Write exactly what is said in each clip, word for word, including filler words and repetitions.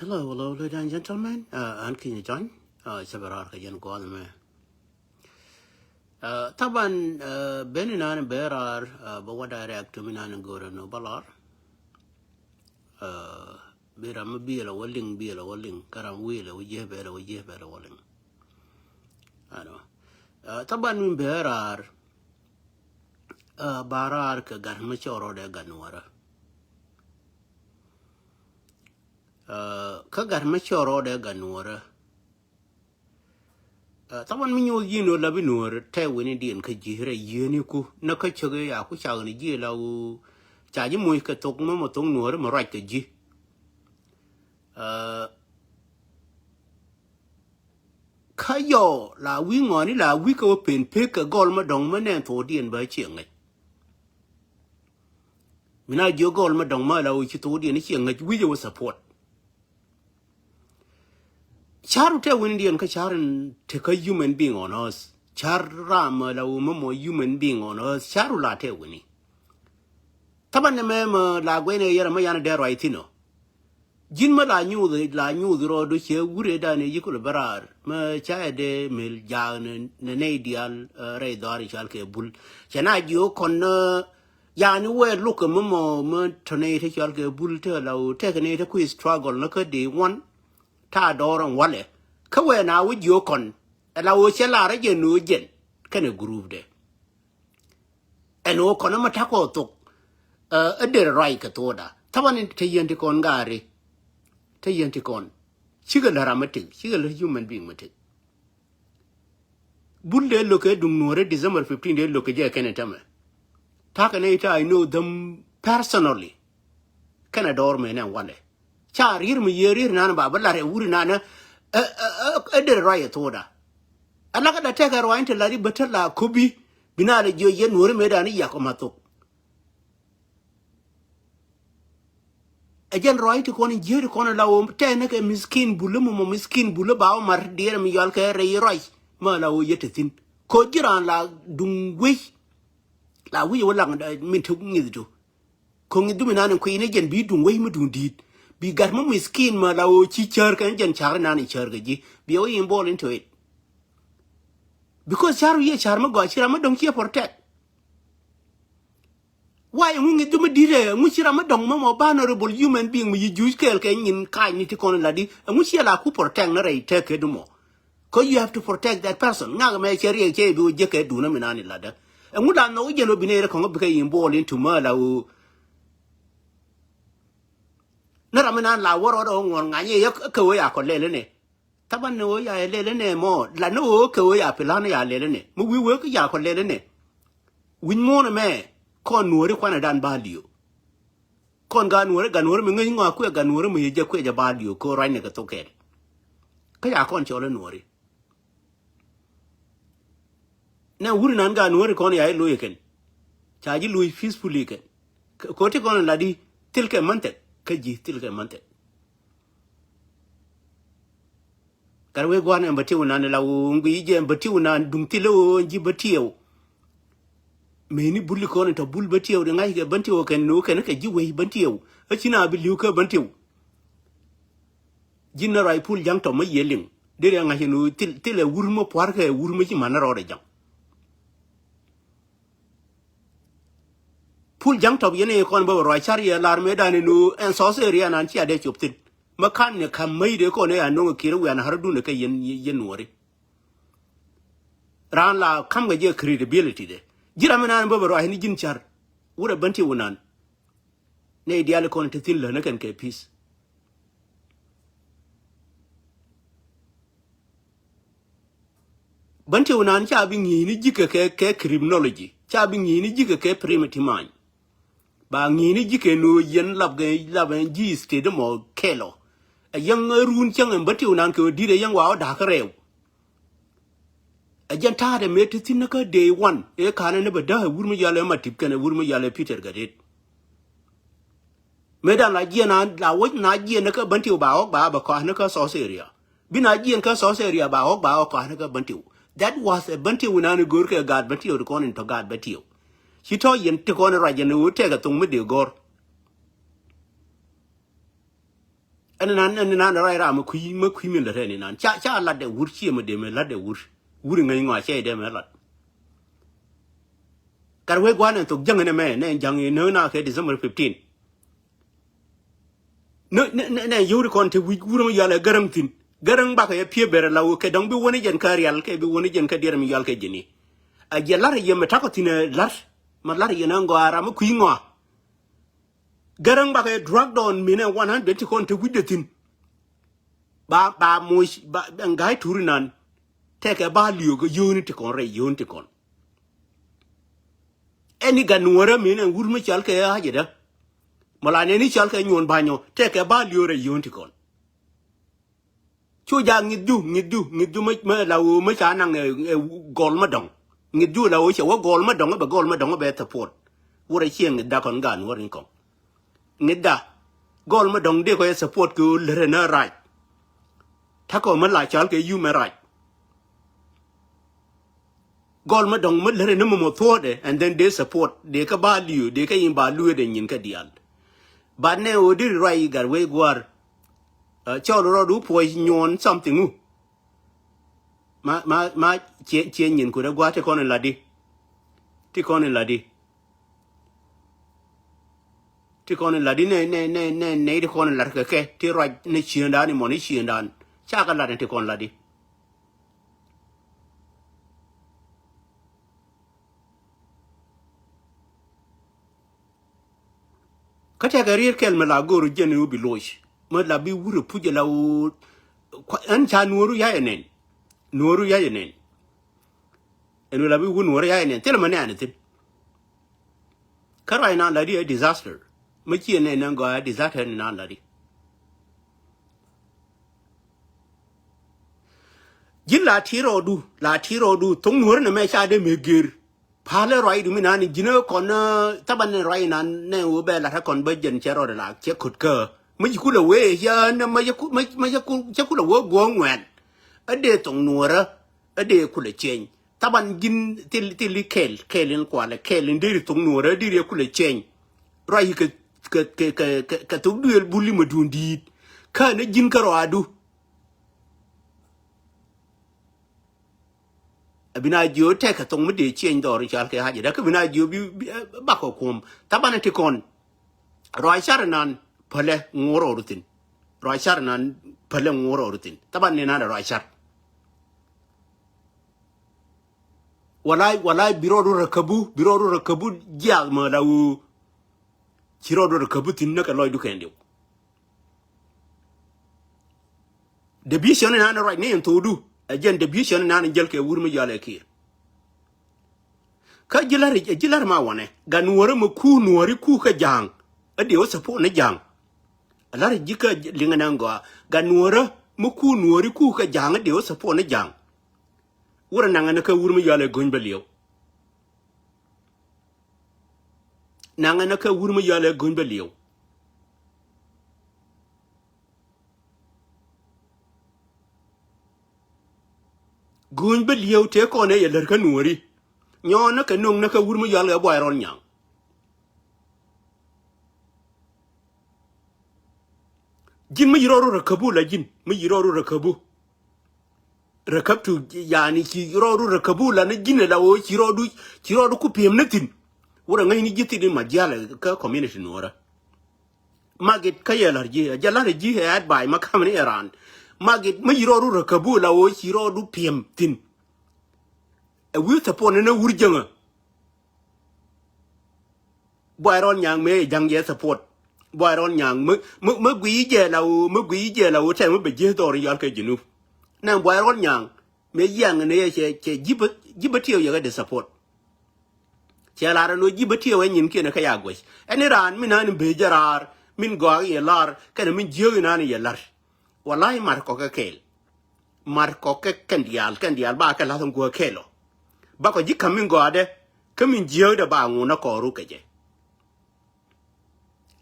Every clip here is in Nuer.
Hello, hello, ladies and gentlemen. Uh, an kinyɛ jɔny. Uh, cɛ bɛ raar kɛ jɛn gua̱a̱th mɛ. Uh, taban, uh, ben inan bɛ raar, uh, bɛ wa direct to mi nan go̱o̱rɛ no bä lar. Uh, bi ram mi biɛl a wä liŋ, biɛl a wä liŋ. Kä ram wi̱i̱l a wä jiɛ bɛl a wä jiɛ bɛl a wä liŋ. Ano. Uh, taban mi bɛ raar. Uh, ba raar kɛ gat mi cɔrɔ dɛ gat nuɔrɛ. Kä gat mä cɔr rɔɔdɛ gat nuɔrä. Thaman mi nyuɔth ji̱n ɣöö la bi nuɔr tɛ wen i̱ diɛn kä ji̱ rɛy yieni ku nä kä cäk i̱ ya ku cak ni ji̱ la ɣöö ca ji̱ moc kɛ thok mä mɔ thok nuɔrä mɛ ruac kɛ ji̱. Kä yɔ la wi̱i̱ ŋɔni la wi̱i̱ kɛ wä pen pek kɛ gɔl mä dɔ̱ŋ mä nɛn thok diɛn bä ciɛ ŋäc. Mi na jiök gɔl mä dɔ̱ŋ mä la wä ci thok diɛn i̱ ciɛ ŋäc wi̱c ɛ wä support. Ca̱ru tɛ wini diɛn kä ca̱ru in te kä human being on earth. Ca̱ru ram mä la wä mä mɔ human being on earth. Ca̱ru la tɛ wini. Thaban ni mɛ mä la guɛn ɛ yɛrɛ mä yan dee ruac thin ɔ. Ji̱n mä la nyuuth la nyuuth rɔɔdu ciɛ wure dan i̱ yikul bä raar mä ca ɛ dee mel jaak ni nɛy diaal rɛy dhɔaar i̱ cɔal kɛ bul. Cɛ na jiök kɔn yani wee luk kɛ mä mɔ mä tɔ nɛy te cɔal kɛ bul te la wä tekɛ nɛy te kui̱ struggle ni kä dee wan. Ta dɔɔr ɛn walɛ kä wee na wä jiök kɔn ɛ la wä cɛ lar ɛ jɛn ni wä jɛn kɛnɛ group dɛ. Ɛn ɣöö kɔn ɛmɛ ta̱kɔ thok. Ɛ der ruac kɛ thokda thaban in te yɛn ti kɔn gaari. Te yɛn ti kɔn cikɛ lä ram mi tik cikɛ lä human being mi tik. Bul dee lo̱k kɛ duŋ nuɔ̱ɔ̱rä December fifteen dee lo̱k kɛ jɛ kɛn ɛ tämɛ. Ta̱kɛ nɛ ita I know them personally. Kɛnɛ dɔɔr mëë nɛ walɛ ca rier mi yiee rier inan ba bä lar ɛ wur inan ɛ der ruac ɛ thokda. Ɛ lakä da tɛkɛ ruac in te lar i̱ bä te la kopi bi na lɛ jiɔ yɛ nuɔri mëë dan i̱ yak ɔ ma thok. Ɛ jɛn ruac ti kɔn in jiee ti kɔn in la wä tɛnɛ kɛ miskin bulä mumɔ miskin bulä ba wä mar diɛɛr mi yɔal kɛ rɛy ruac. Ma la wä yɛ te thin ko ji̱ raan la duŋ wec. La wi̱c wä laŋ min te ŋi̱th tu. Ko̱ŋ i̱ dhumi nan in kui̱ ni jɛn bi duŋ wec mi duŋ di̱i̱t. Bi gat mi miskin ma la ɣöö ci cär kɛn jɛn ca̱r inan in cär kɛ ji̱ bi ɣöö in ball into it. Because ca̱r wi̱i̱ ca̱r mi gɔaa ci ram mi dɔ̱ŋ ciɛ protect. Why ɛŋu ŋi̱th dhumi di̱i̱t ɛ ɛŋu ci ram mi dɔ̱ŋ mi mɔ ba honorable human being mi yi juuc kɛɛl kɛ nyin ka̱a̱c ni ti kɔn in la di ɛŋu ciɛ la ku protect ni rɛy tɛk kɛ dhumɔ. Cause you have to protect that person. Ŋak mɛ cɛ riɛk cɛ bi wä jiäk kɛ duunä mi nan in latdä. Ɛŋu la nhɔk i̱ jɛn wä bi nɛy rɛ kɔŋ bi kɛ involve into mä la wä. Ni ram mi nan la wä rɔɔdɛ wä ŋuɔ̱r ŋany i̱ yɛ kɛ wä ya kɔ lɛl inɛ. Thaban ni wä ya lɛl inɛ mɔ la ni wä kɛ wä ya pilan ya lɛl inɛ mi wi̱i̱ wä kɛ ya kɔ lɛl inɛ. Wi̱ny muɔ̱ɔ̱n ɛmɛ kɔn nuɔ̱ɔ̱ri kuanɛ dan ba liö. Kɔn gan wä ri gan wä ri mi ŋäc ŋɔak kuɛ gan wä ri mi yɛ jɛ kuɛ jɛ ba liö kɛ wä ruacnɛ kɛ thok kɛɛl. Kä ya kɔn cɔl i̱ nuɔ̱ɔ̱ri. Nɛ wuri nan gaat nuɔ̱ri kɔn ya i̱ lo̱c kɛn. Ca ji̱ lo̱c peacefully kɛn. Kɛ ko̱ti kɔn la di thil kɛ manthiɛk kä ji̱ thil kɛ manthiɛk. Gat wee gua̱n ɛn bä tiw nan la woo ŋui̱ jɛ ɛn bä tiw nan duŋ thil woo ɛn ji̱ bä tiɛw. Mëni bul ikɔn in tɔ bul bä tiɛw di ŋa̱ckɛ bä tiɛw kɛn ni woo kɛn kɛ ji̱ wee bä tiɛw. Ɛ ci na bi li̱w kä bä tiɛw. Ji̱n na ruac pul ja̱ŋ tɔm mä yiëë liŋ. Dee riaŋ ŋa̱c ɛn ɣöö thil, thilɛ wur mä pua̱rkɛ wur mä ci ma̱n rɔɔdɛ ja̱ŋ. Pul ja̱ŋ tɔp yɛn ëë kɔn bä bɛ ruac ca̱r yɛ lar mëëdan ɛn ɣöö ɛn thɔɔth ëë rianan cia dee cop thi̱n. Mä ka̱n ni ka̱m mäc dee kɔn ëë a no̱ŋ ɛ kiɛt ɛ wian ha̱r dun ɛ kɛ yɛn, yɛn nuɔɔri. Raan la ka̱m kɛ jɛ credibility dɛ. Ji̱ ram mi naan bä bɛ ruac ni ji̱n ca̱r. Wurɛ bän ti wunan. Nɛy diaal kɔn te thi̱n länä kɛn kɛ peace. Bän ti wunan ca bi ŋi̱i̱ni ji̱kɛ kɛ, kɛ criminology ca bi ŋi̱i̱ni ji̱kɛ kɛ primitive mind. Ba ŋi̱i̱ni ji̱kɛ ni ɣöö yɛn lap kɛ, lap kɛ ji̱ state mɔ kɛl ɔ. Ɛ yɛn run cäŋ ɛn bän ti wunan kɛ ɣöö di̱t ɛ yɛn wa ɔ da̱kä rɛw. Ɛ jɛn ta̱a̱dɛ mëë te thi̱n ni kä day one ëë ka̱n ɛn ni bɛ däk ɛ wur mi yɔal ɛ Matip kɛnɛ wur mi yɔal ɛ Peter Gatdet. Mëë dan la jiɛn a la wec na jiɛn ni kä Bentiu ba ɣɔk ba bɛ kɔa̱k ni kä South area. Bi na jiɛn kä South area ba ɣɔk ba ɣɔk kɔa̱k ni kä Bentiu. That was a Bentiu wi̱nan i̱ go̱o̱r kɛ gaat Bentiu ti kɔn in tɔ gaat Bentiu. Ci tɔ yɛn ti kɔn in ruac yɛn i̱ ɣöö tɛk ɛ thoŋ mi dee gɔ̱r. Ɛn nan, ɛn nan rɔy ram mi kui̱, mi kui̱ mi lät ɛn nan. Ca, ca lat dɛ wur, ciɛ mi dee mi lat dɛ wur. Wur ŋäc ŋɔa cɛ dee mi lat. Gat wee gua̱n ɛn thok jäŋ ɛn ɛmɛ, nɛ ja̱ŋ in nööŋ na kɛ December fifteen. Nɛ, nɛ, nɛ, nɛ yio̱w ti kɔn ti wi̱c wur mi yɔal ɛ Gäräŋ thi̱n. Gäräŋ bakɛ yɛ pi̱e ber la wee kɛ dɔ̱ŋ bi wä ni jɛn kä rial kɛ bi wä ni jɛn kä diɛr mi yɔal kɛ jɛn i̱. A jɛ lar yɛ mi takɔ thi̱n ɛ lar. Ma lar yɛ nɛ ŋɔa ram mi kui̱ ŋɔa. Gäräŋ bakɛ drug dɔɔn minɛ one hundred ti kɔn ti wi̱cdɛ thi̱n. Ba, ba moc, ba, ba ŋa̱c turi nan. Tɛkɛ ba liök yio̱o̱ni ti kɔn rɛy yio̱o̱ni ti kɔn. Ɛn i̱ gat nuɔ̱ɔ̱rä minɛ wur mi cɔal kɛ Haji dä. Mɔ la nɛn i̱ cɔal kɛ Nyuɔn Ba̱nyɔ, tɛkɛ ba liök rɛy yio̱o̱ni ti kɔn. Cu ja ŋi̱th ju, ŋi̱th ju, ŋi̱th ju mä, mä la wee mä ca naŋ ɛ, ɛ gɔl mä dɔ̱ŋ. Ŋi̱th ju la wee cɛ wä gɔl mä dɔ̱ŋ bɛ gɔl mä dɔ̱ŋ bɛ support. Wurɛ ciɛ ŋi̱th da kɔn gan wä ri̱ŋ kɔŋ. Ŋi̱th da. Gɔl mä dɔ̱ŋ dee kɔ yɛ support kɛ wä lärɛ nä rac. Takɔ mä la cal kɛ human right. Gɔl mä dɔ̱ŋ mä lärɛ ni mɔmɔ thuɔ̱ɔ̱dɛ, and then they support, they kä ba liö, they kä in ba lueedɛ nyin kä diaal. But nɛ ɣöö diri ruac i̱ gat wee gua̱a̱r. Uh, cɔl rɔɔdu puɔc nyuɔn something wu. Ma, ma, ma, cie, cie nyin kudɛ gua̱a̱r ti kɔn in ladi. Ti kɔn in ladi. Ti kɔn in ladi nɛ, nɛ, nɛ, nɛ, nɛ ti kɔn in lat kɛ kɛ. Ti ruac ni ciëndan, imɔ ni ciëndan. Ca kɛ lat ni ti kɔn ladi. Kä tɛkɛ riet kɛl mi la go̱o̱r jɛn i̱ wä bi loc. Mi la bi wurɛ puc ala wä. Ɛn ca nuɔ̱ɔ̱ru yac ɛ nɛn. Nuɔ̱ɔ̱ru yac ɛ nɛn. Ɛn wä la bi wur nuɔ̱ɔ̱ru yac ɛ nɛn. Thilɛ mi nɛɛni thi̱n. Kä ruac nan ladi ɛ disaster. Mi ci ɛ nɛn nɛn gɔaa ɛ disaster ni nan ladi. Ji̱n la ti rɔɔdu, la ti rɔɔdu, thoŋ nuɔ̱ɔ̱ri nɛ mɛ ca dee mëë gër. Palɛ ruacdu mi nani ji̱n ɛ kɔn, eh, thaban ni ruac nan nɛ wee bɛ lat ɛ kɔn bä jɛn cɛ rɔɔdɛ la cɛ kut kä. Mi ji̱ kulɛ wee, ya nɛ ma jɛ ku, ma, ma jɛ ku, cɛ kulɛ wee guɔ ŋuɛl. Ɛ dee thoŋ nuɔ̱ɔ̱rä, ɛ dee kulɛ cieny. Thaban ji̱n thil, thil i̱ kɛl, kɛl in kualɛ, kɛl in deri thoŋ nuɔ̱ɔ̱rä, deri ɛ kulɛ cieny. Ruac kɛ, kɛ, kɛ, kɛ, kɛ, kɛ thok duëël buli ma duun di̱i̱t. Kä ni ji̱n kä ruacdu. A bi na jiö tɛkɛ thoŋ mi dee cieny dhɔr i̱ cal kɛ haja dä kä bi na jiö bi, bi, eh, bakɔ kuɔm. Thaban ti kɔn. Ruac car nan pälɛ ŋuɔr ɔ ruthin. Ruac car nan pälɛ ŋuɔr ɔ ruthin. Thaban ni nan ruac car. Walai, walai bi rɔɔdu rɛ käbu, bi rɔɔdu rɛ käbu jiath mɛ la wuu. Ci rɔɔdu rɛ käbu thin näkɛ lɔcdu kɛn diw. Division in an ruac ni in thokdu. Ɛ jɛn division in an jäl kɛ wur mi yɔal ɛ kiir. Kä ji̱ la̱r, ji̱ la̱r ma wanɛ. Gat nuɔ̱ɔ̱ri mi ku nuɔ̱ɔ̱ri ku kä ja̱a̱ŋ. Ɛ diɛ wä support ni ja̱a̱ŋ. Ɛ la̱r ji̱ kä liŋɛ nɛ ŋɔa. Gat nuɔ̱ɔ̱rä mi ku nuɔ̱ɔ̱ri ku kä ja̱a̱ŋ ɛ diɛ wä support ni ja̱a̱ŋ. Wurɛ naŋɛ ni kä wur mi yɔal ɛ go̱ny bä liɛw. Naŋɛ ni kä wur mi yɔal ɛ go̱ny bä liɛw. Go̱ny bä liɛw tëë kɔn ɛ yɛ lär kä nuɔ̱ɔ̱ri. Nyɔɔn ni kɛ no̱ŋ ni kä wur mi yɔal ɛ buay rɔl nyaŋ. Ji̱n mi yi rɔɔdu rɛ käbu la ji̱n, mi yi rɔɔdu rɛ käbu. Rɛ käp tu, yani, ci rɔɔdu rɛ käbu la ni ji̱n la woo ci rɔɔdu, ci rɔɔdu ku pi̱em ni thi̱n. Wurɛ ŋäcni ji̱ thi̱n in ma jialɛ kä community nuɔ̱ɔ̱rä. Magit kä yɛ la̱r ji̱, jɛ la̱r ji̱ ɛ advice ma ka̱m ni ɛ raan. Magit mi yi rɔɔdu rɛ käbu la woo ci rɔɔdu pi̱em thi̱n. Ɛ wi̱i̱ support ni na wur jäŋä. Buay rɔl nyaŋ mëë ja̱ŋ yɛ support. Buay rɔl nyaŋ mä, mä, mä guiy jɛ la woo, mä guiy jɛ la woo tɛm mä bɛ ji̱ dhɔr yɔal kɛ Junub. Nɛ buay rɔl nyaŋ mëë jiaŋ ni yɛ cɛ, cɛ ji̱ bä, ji̱ bä tiɛw yɛ kɛ dee support. Cɛ lar ɛn wee ji̱ bä tiɛw ɛ nyin kiɛn kä ya guɛc. Ɛn i̱ raan min an in bëë jɛ raar, min gɔak yɛ lar, kɛnɛ min jiääk in an in yɛ lar. Walay mar kɔkɛ kɛɛl. Mar kɔkɛ kɛn diaal, kɛn diaal ba kɛ la̱th in guäk kɛɛl ɔ. Bakɔ ji̱ ka̱m min gɔaadɛ, kä min jiääkdɛ ba ŋun ɛ kɔɔru kɛ jɛ.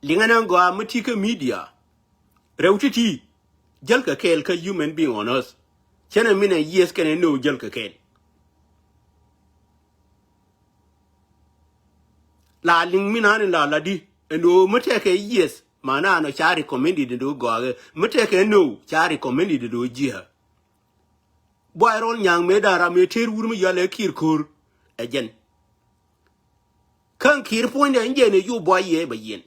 Liŋɛ nɛ gɔaa mi ti kä media. Rɛw ti̱ti̱. Jäl kɛ kɛɛl kä human being on earth. Cɛnɛ min ɛ yes kɛnɛ no jäl kɛ kɛɛl. La liŋ min an in la la di. Ɛn ɣöö mi tɛkɛ yes. Mana nɔ ca recommended ni do gɔakɛ mi tɛkɛ no ca recommended ni do jiɛ. Buay rɔl nyaŋ mëë da̱ŋ ram mëë tëër wur mi yɔl ɛ Kiir ko̱r ɛ jɛn. Kä Kiir puɔ̱nydɛ in jɛn ɛ yu buay yɛ bɛ yiɛn.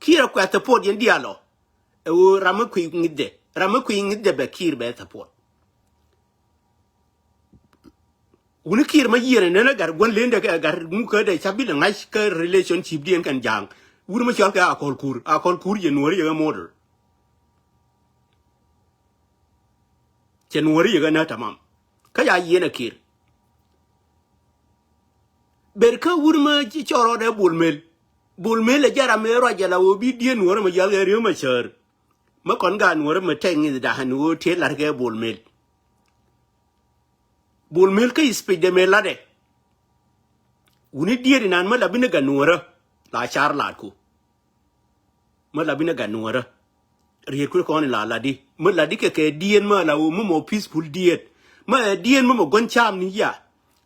Kiir ɛ kuɛ support yɛn dialɔ. Ɛ ɣöö ram mi kui̱ ŋi̱thdɛ, ram mi kui̱ ŋi̱thdɛ bɛ Kiir bɛ support. Wuni Kiir ma yiëër ɛ nɛn ɛ gat gua̱n lendɛ kɛ gat ŋukä dɛ ca bi lɛ ŋa̱c kä relationship diɛn kɛn ja̱a̱ŋ. Wuni ma cɔal kɛ Akɔl Kuur, Akɔl Kuur yɛ Nuɔ̱ɔ̱ri yɛ ɣä model. Cɛ Nuɔ̱ɔ̱ri yɛ ɣä nä tamam. Kä ya yieen ɛ Kiir. Ber kä wuni ma ci cɔɔr rɔɔdɛ Bol Mel. Bol Mel ɛ jɛ ram mëë ruac jɛ la ɣöö bi dieen Nuɔ̱ɔ̱ri ma yɔal kɛ Riek Machar. Mä kɔn gaat Nuɔ̱ɔ̱ri ma tɛk ŋi̱th da̱a̱n ni ɣöö tëë la̱r kɛ Bol Mel. Bol Mel kä speech dɛ mëë latdɛ. Wuni diet inan mä la bi ni gat Nuɔ̱ɔ̱rä la car laatku. Mä la bi ni gat Nuɔ̱ɔ̱rä. Riet kui̱ kɔn in la latdi mä latdi kɛ kɛ diet mä la wä mä mɔ peaceful diet. Mä ɛ diet mä mɔ gua̱n cam ni ya.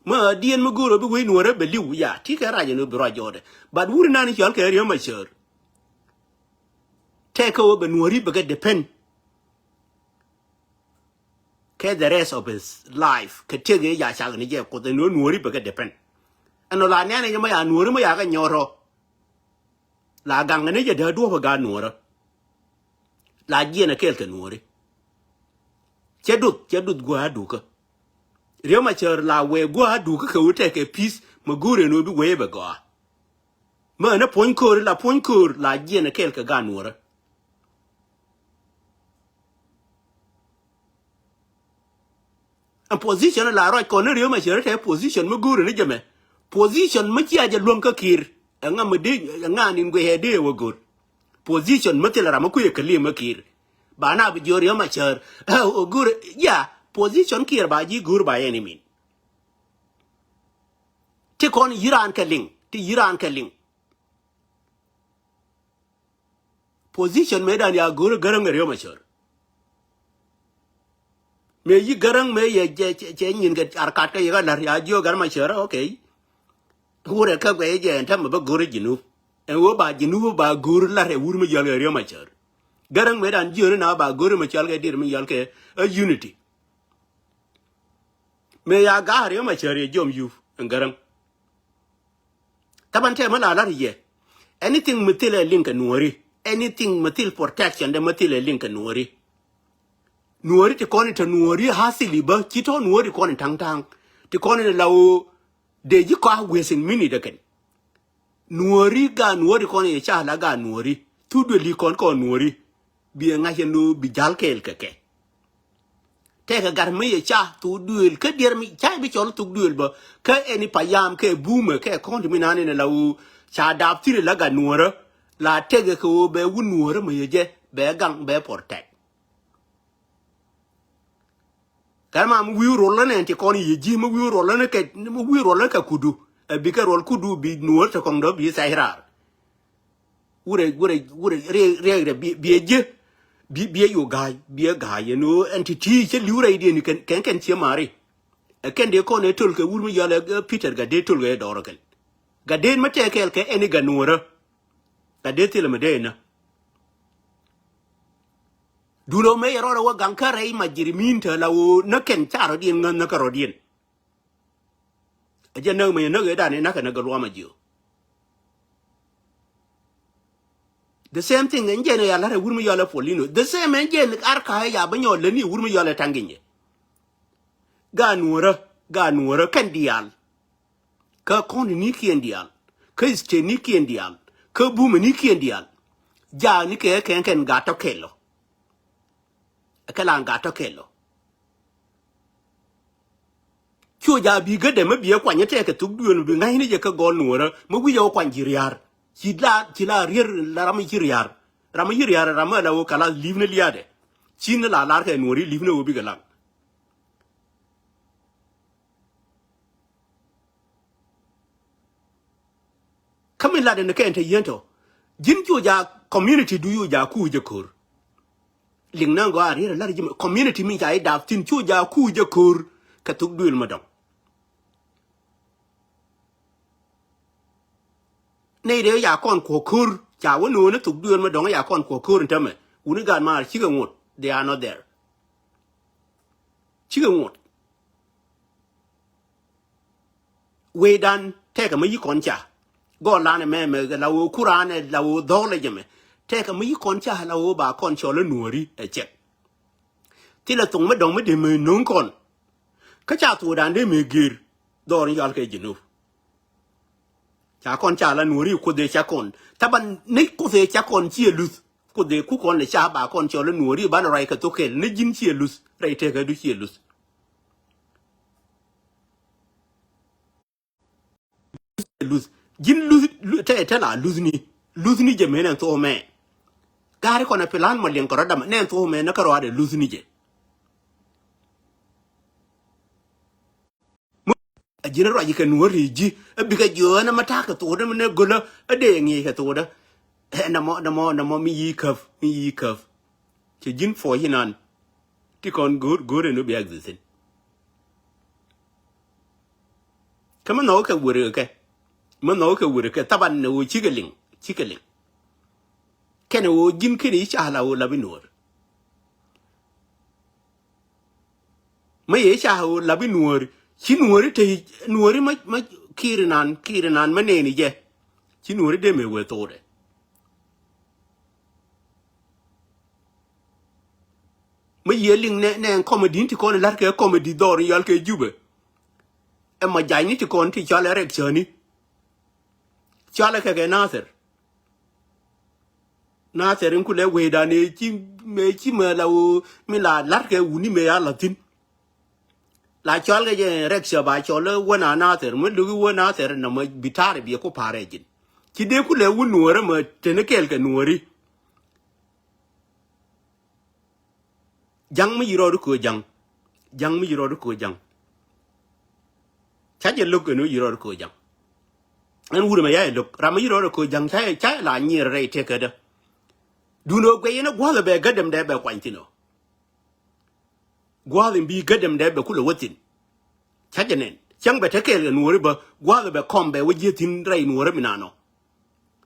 Mä ɛ diet mä go̱o̱r ɔ bi wec Nuɔ̱ɔ̱rä bɛ li̱w ya ti kɛ rac in wä bi ruac jɔɔdɛ. But wuni nan in cɔal kɛ Riek Machar. Tɛk kä wä bɛ Nuɔ̱ɔ̱ri bɛ kɛ depend. Kɛ the rest of his life kɛ tëk ëë ya cak ni jɛ Kuoth ɛn ɣöö Nuɔ̱ɔ̱ri bɛ kɛ depend. Ɛn ɔ la nɛn ɛ jɛ mä ya Nuɔ̱ɔ̱ri mä ya kɛ nyɔɔt rɔ. La gaŋ ni jɛ dee duɔ̱p ɛ gaat Nuɔ̱ɔ̱rä. La jiɛn ɛ kɛɛl kɛ Nuɔ̱ɔ̱ri. Cɛ duth cɛ duth gua̱a̱ dukä. Riek Machar la wee gua̱a̱ dukä kɛ wä tɛk kɛ peace mä go̱o̱r ɛn ɣöö bi wee bɛ gɔaa. Mä ɛn ɛ puɔ̱ny köör la puɔ̱ny köör la jiɛn ɛ kɛɛl kɛ gaat Nuɔ̱ɔ̱rä. Ɛn position la ruac kɔn ni Riek Machar tɛ position mi go̱o̱ri ni jɛ mɛ. Position mi cia jɛ luäŋ kä Kiir. Ɛŋa mi dee ɛŋa nin guic ɛ dee wä go̱o̱r. Position mi thil ram mi kui̱ ɛ kɛ li̱em kä Kiir. Ba na bi jiɔk Riek Machar ɛ wä go̱o̱r ya position Kiir ba ji̱ go̱o̱r ba yɛn imin. Ti kɔn yi̱ raan kɛ liŋ ti yi̱ raan kɛ liŋ. Position mëë dan ya go̱o̱r Gäräŋ ɛ Riek Machar. Mëë yi Gäräŋ mëë yɛ cɛ cɛ nyin kɛ arkat kä yɛ kä la̱r ya jiök Gäräŋ Machar, okay. Wurɛ kä guɛ jɛ ɛn tämɛ bä go̱o̱r Jinub. Ɛn wä ba Jinub ba go̱o̱r la̱r ɛ wur mi yɔl kɛ Riek Machar. Gäräŋ mëë dan jiök ni na ba go̱o̱r mi cɔal kɛ dir mi yɔl kɛ ɛ unity. Mëë ya ga̱a̱ Riek Machar yɛ jiɔm yup ɛn Gäräŋ. Taban tɛ mä la lar yɛ. Anything mi thil ɛ liŋ kɛ Nuɔ̱ɔ̱ri. Anything mi thil protection dɛ mi thil ɛ liŋ kɛ Nuɔ̱ɔ̱ri. Nuɔ̱ɔ̱ri ti kɔn in te Nuɔ̱ɔ̱ri hasili bä ci tɔ Nuɔ̱ɔ̱ri kɔn in ta̱ŋ ta̱ŋ. Ti kɔn in la woo dee ji̱ kɔak wes in minit ɛ kɛn. Nuɔ̱ɔ̱ri gaat Nuɔ̱ɔ̱ri kɔn in ca la gaat Nuɔ̱ɔ̱ri. Thuk duël i̱ kɔn kɔn Nuɔ̱ɔ̱ri. Bi ɛ ŋa̱c ɛn lo̱o̱ bi ja̱l kɛɛl kɛ kɛ. Tɛkɛ gat mi yɛ ca thuk duëël kä diɛɛr mi ca bi cɔl thuk duëël bä kä ɛn i̱ payam kɛ bumɛ kɛ kɔn ti mi nani ni la wu ca dap thiri la gat Nuɔ̱ɔ̱rä. La tɛkɛ kɛ wu bɛ wun Nuɔ̱ɔ̱rä mi yɛ jɛ bɛ gaŋ bɛ protect. Kɛn ma mi wi̱i̱ ruɔl lä nɛn ti kɔn yɛ ji̱ mi wi̱i̱ ruɔl lä ni kɛ mi wi̱i̱ ruɔl lä kɛ kudu. Ɛ bi kɛ ruɔl kudu bi Nuɔ̱ɔ̱rä ti kɔŋ dɔ bi thɛc raar. Wurɛ wurɛ wurɛ riɛk riɛk rɛ bi biɛ jiɛ. Bi biɛ yo ga̱a̱c biɛ ga̱a̱c yɛn ɣöö ɛn ti ti cä li̱w rɛydiɛn kɛn kɛn kɛn ciɛ maari. Ɛ kɛn dee kɔn ɛ töl kɛ wur mi yɔl ɛ Peter Gatdet töl kɛ dɔɔr ɛ kɛn. Gatdet mi tɛk kɛɛl kɛ ɛn i̱ Gat Nuɔ̱ɔ̱rä. Gatdet thilɛ mi dee inä. Dulɛ wä mëë yɛ rɔɔdɛ wä gaŋ kä rɛy mac ji̱ ri mi̱i̱n te la ɣöö näk kɛn ca rɔ̱diɛn ŋäth näk kä rɔ̱diɛn. Ɛ jɛ näk mi näk ëëdan ëë näk kɛ näk gɛ luaam a jiö. The same thing ɛn jɛn ɛ ya la̱t ɛ wur mi yɔl ɛ Paulino. The same ɛn jɛn ar ka̱a̱c ya bä nyɔɔl lätni ɛ wur mi yɔl ɛ Ta̱ŋ Ginyɛ. Gaat Nuɔ̱ɔ̱rä, gaat Nuɔ̱ɔ̱rä kɛn diaal. Kä county ni kiɛn diaal. Kä state ni kiɛn diaal. Kä bumɛ ni kiɛn diaal. Jaak ni kɛ kɛn kɛn gat tɔ kɛl ɔ. Ɛ kɛ lan gat tɔ kɛl ɔ. Cu ja bi gädɛ mä biɛ kuany tɛkɛ thuk duël mi bi ŋa̱cni jɛ kä gɔl Nuɔ̱ɔ̱rä mä wi̱c ɛ wä kuany ji̱ ria̱a̱r. Ci la ci la rier la ram mi ci ria̱a̱r. Ram mi ci ria̱a̱r ram mi la wä kala li̱p ni liaadɛ. Ci ni la lar kɛ Nuɔ̱ɔ̱ri li̱p ni wä bikɛ laŋ. Kä mi lat in kɛn te yien tɔ. Ji̱n cu ja community du yu ja ku jɛ ko̱r. Liŋ na gɔaa rier lar ji̱ community mi ca i̱ dap thin cu ja ku jɛ ko̱r. Kɛ thuk duël ma dɔŋ. Nɛy dee ya kɔn kuɔ ko̱r Ca wä no̱o̱ŋ ni thok duëër mi dɔ̱ŋ ya kɔn kuɔ ko̱r in tämɛ. Wuni gaat maar cikɛ ŋot. They are not there. Cikɛ ŋot. Wecdan tɛkɛ mi yi kɔn ca. Gɔlan ɛmɛ mɛ la wä kuran ɛ la wä dhɔl ɛ jɛ mɛ. Tɛkɛ mi yi kɔn ca la wä ba kɔn cɔl ɛ nuɔri ɛ cɛk. Thilɛ thok mi dɔ̱ŋ mi dee mi no̱o̱ŋ kɔn. Kä ca thokdan dee mi gër. Dhɔr in yɔal kɛ Jinub. Ca kɔn ca la nuɔri Kuoth ëë ca kɔn. Thaban ni Kuoth ëë ca kɔn ciɛ luth. Kuoth ëë ku kɔn lɛ ca ba kɔn cɔl ɛ nuɔri banɛ ruac kɛ thok kɛl ni ji̱n ciɛ luth. Rɛy tëkädu ciɛ luth. Luth. Ji̱n luth, luth, te, te la luthni. Luthni jɛ mëë nɛn thok mɛ. Gaari kɔn ɛ plan mɔ liɛŋ kɛ rɔ̱dam nɛn thok mɛ ni kä rɔadɛ luthni jɛ. A ji̱n ruac kɛ nuɔ̱ɔ̱ri ji̱. A bikɛ jiɔ̱ɔ̱n a ma ta̱a̱ kɛ thokdä mi nɛ gölä. A dee ŋi̱i̱c kɛ thokdä. Ɛ, namɔ, namɔ, namɔ mi yi käp, mi yi käp. Cɛ ji̱n puɔ̱c inan. Ti kɔn go̱o̱r, go̱o̱r ɛn wä bia githin. Kä mi nhɔk kɛ wër kɛ. Mi nhɔk kɛ wër kɛ thaban ni wä cikɛ liŋ, cikɛ liŋ. Kɛnɛ wä ji̱n kɛnɛ i̱ ca la wä lap i̱ nuɔ̱ɔ̱r. Mi yɛ i̱ ca wä lap i̱ nuɔ̱ɔ̱r. Ci nuɔ̱ɔ̱ri te nuɔ̱ɔ̱ri ma, ma ki̱i̱r inan, ki̱i̱r inan ma nɛɛni jɛ. Ci nuɔ̱ɔ̱ri dee mëë wee thokdɛ. Mi yiëë liŋ nɛ, nɛ comedy ti kɔn la̱t kɛ comedy dhɔr in yɔal kɛ Jubɛ. Ɛ ma jany ni ti kɔn ti cɔal ɛ rɛk cäni. Cɔal ɛ kɛ kɛ Nathir. Nathir in kulɛ wecdan ëë ci, mëë ci mɛ la wä, mi la la̱t kɛ wuni mëë ya la̱thin. La cɔal kɛ jɛ rɛk cä ba cɔl ɛ wä na Nathir, mi luk i̱ wä Nathir nɔmɔ bi ta̱a̱r ɛ biɛ ku pa̱a̱r ɛ ji̱n. Ci dee kulɛ wä nuɔ̱ɔ̱rä mɛ teni kɛɛl kɛ nuɔ̱ɔ̱ri. Ja̱ŋ mi yi rɔɔd ko̱ ja̱ŋ. Ja̱ŋ mi yi rɔɔd ko̱ ja̱ŋ. Ca jɛ lo̱k ɛn ɣöö yi rɔɔd ko̱ ja̱ŋ. Ɛn wur ɛmɛ ya jɛ lo̱k. Ram mi yi rɔɔd ko̱ ja̱ŋ ca jɛ, ca jɛ la nyier rɛy tëkädä. Duundɛ ɣöö guɛy ɛn ɛ gua̱a̱th ɛ bɛ gädɛmdɛ bɛ kuany thi̱n ɔ. Gua̱a̱th in bi gädɛmdɛ bɛ kulɛ wä thi̱n. Ca jɛ nɛn. Cäŋ bɛ te kɛɛl kɛ nuɔ̱ɔ̱ri bä gua̱a̱th ɛ bɛ kɔm bɛ wä ji̱ thi̱n rɛy nuɔ̱ɔ̱ri mi nanɔ.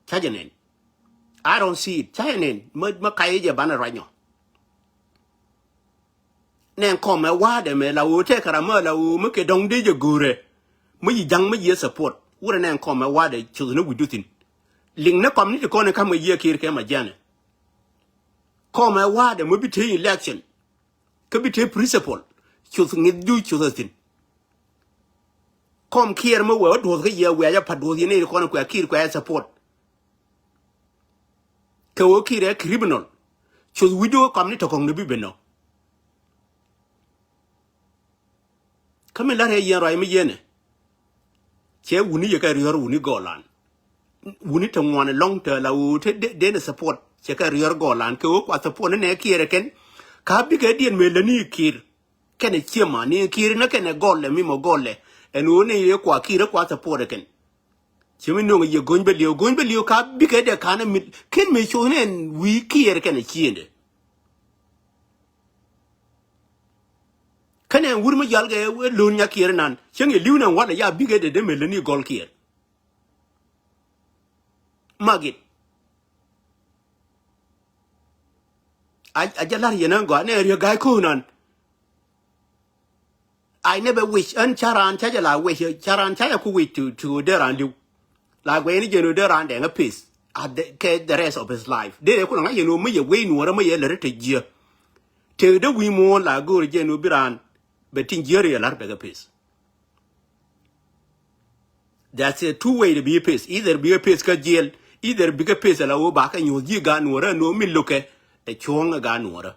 Ca jɛ nɛn. I don't see it. Ca jɛ nɛn. Mä, mä kayɛ jɛ banɛ ruanyɔ. Nɛn kɔmɛ wa̱a̱dɛ mɛ la ɣöö tɛkɛ ram mä la ɣöö mä kɛ dɔ̱ŋ dee jɛ go̱o̱rɛ. Mä yi ja̱ŋ mä yi support. Wurɛ nɛn kɔmɛ wa̱a̱dɛ cuth ni wi̱cdu thi̱n. Liŋ ni kɔm ni ti kɔn in ka̱m kɛ yiëë ki̱i̱r kɛ ma jianɛ. Kɔmɛ wa̱a̱dɛ mä bi te election. Kä bi te principle. Cuth ŋi̱thdu cuth a thi̱n. Kɔm kiɛɛr mi wee wä duɔth kä yɛ wiac a pat duɔth yɛ nɛy ti kɔn kuɛ kiɛɛr kuɛ support. Kɛ wä kiɛɛr ɛ criminal. Cuth wi̱cdu kä kɔm ni tɔ̱ kɔ̱ŋ ni bi ben nɔ. Kä mi la̱t ɛ yɛn ruac mi yɛn ɛ. Cɛ wuni yɛ kɛ riɔ̱r wuni gɔɔlan. Wuni te ŋuan ɛlɔ̱ŋ te la ɣöö te de-, den ɛ support. Cɛ kɛ riɔ̱r gɔɔlan kɛ ɣöö kua support ni nɛ kiɛɛr ɛ kɛn. Ka bikɛ diɛn mëë lätni kiɛɛr. Kɛnɛ ciema ni kiɛɛr ni kɛnɛ gɔlɛ mi mɔ gɔlɛ. Ɛn ɣöö ni yɛ kua kiɛɛr kua support ɛ kɛn. Ci mi no̱ŋ yɛ go̱ny bä li̱w, go̱ny bä li̱w ka bikɛ dee ka̱n mi ken mi coth ni ɛn wi̱i̱ kiɛɛr kɛnɛ ciëndɛ. Kɛnɛ wur mi jal kɛ wee lo̱n nya kiɛɛr nan cieŋ yɛ li̱w nɛ walɛ ya bikɛ dee dee mel ni gɔl kiɛɛr. Magit. A, a jɛ la̱r yɛn ɛn gɔaa nɛ riek ga̱a̱c ko̱o̱k nan. I never wish ɛn ca raan ca jɛ la wish, ca raan ca jɛ ku wish to, to dee raan li̱w. La guɛy ni jɛn ɣöö dee raan dɛŋ a peace. A dee, kɛ the rest of his life. Dee ku la ŋa̱c yɛn ɣöö mi yɛ wec nuɔɔrä mi yɛ lät te jiɛ. Tëëkdä wi̱i̱ muɔ̱ɔ̱n la go̱o̱r jɛn ɣöö bi raan bɛ tin jiäär yɛ la̱r bɛ kɛ peace. That's a two way to be a peace. Either be a peace kä jiɛl, either bikɛ peace ala ɣöö bakɛ nyuɔ̱th ji̱ gaat nuɔɔrä ɛn ɣöö min lo̱kɛ ɛ cuɔ̱ɔ̱ŋ ɛ gaat nuɔɔrä.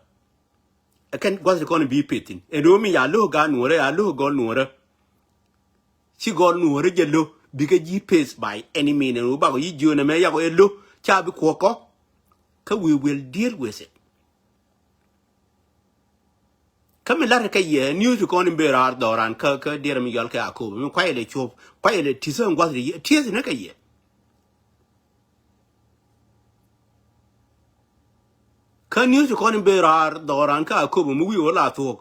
Ɛ kɛn gua̱th ti kɔn bi peth thi̱n ɛn ɣöö mi ya lo̱k gaat nuɔ̱ɔ̱rä, ya lo̱k gɔl nuɔ̱ɔ̱rä. Ci gɔl nuɔ̱ɔ̱rä jɛ lo̱k bikɛ ji̱ peth by any mean ɛn ɣöö bakɔ yi̱ jiöönɛ mɛ yakɔ ɛ lo̱k ca bi kuɔ̱k kɔ. Kä we will deal with it. Kä mi la̱rä kɛ yɛ news ti kɔn in ben raar dhɔran kä, kä diɛrɛ mi yɔal kɛ Akobo mi kuayɛ lɛ cuɔp kuayɛ lɛ ti̱th ɛn gua̱th ti yɛ ti̱eth ni kɛ yɛ. Kä news ti kɔn in ben raar dhɔran kä Akobo mi wi̱i̱ wä la thuɔ̱k.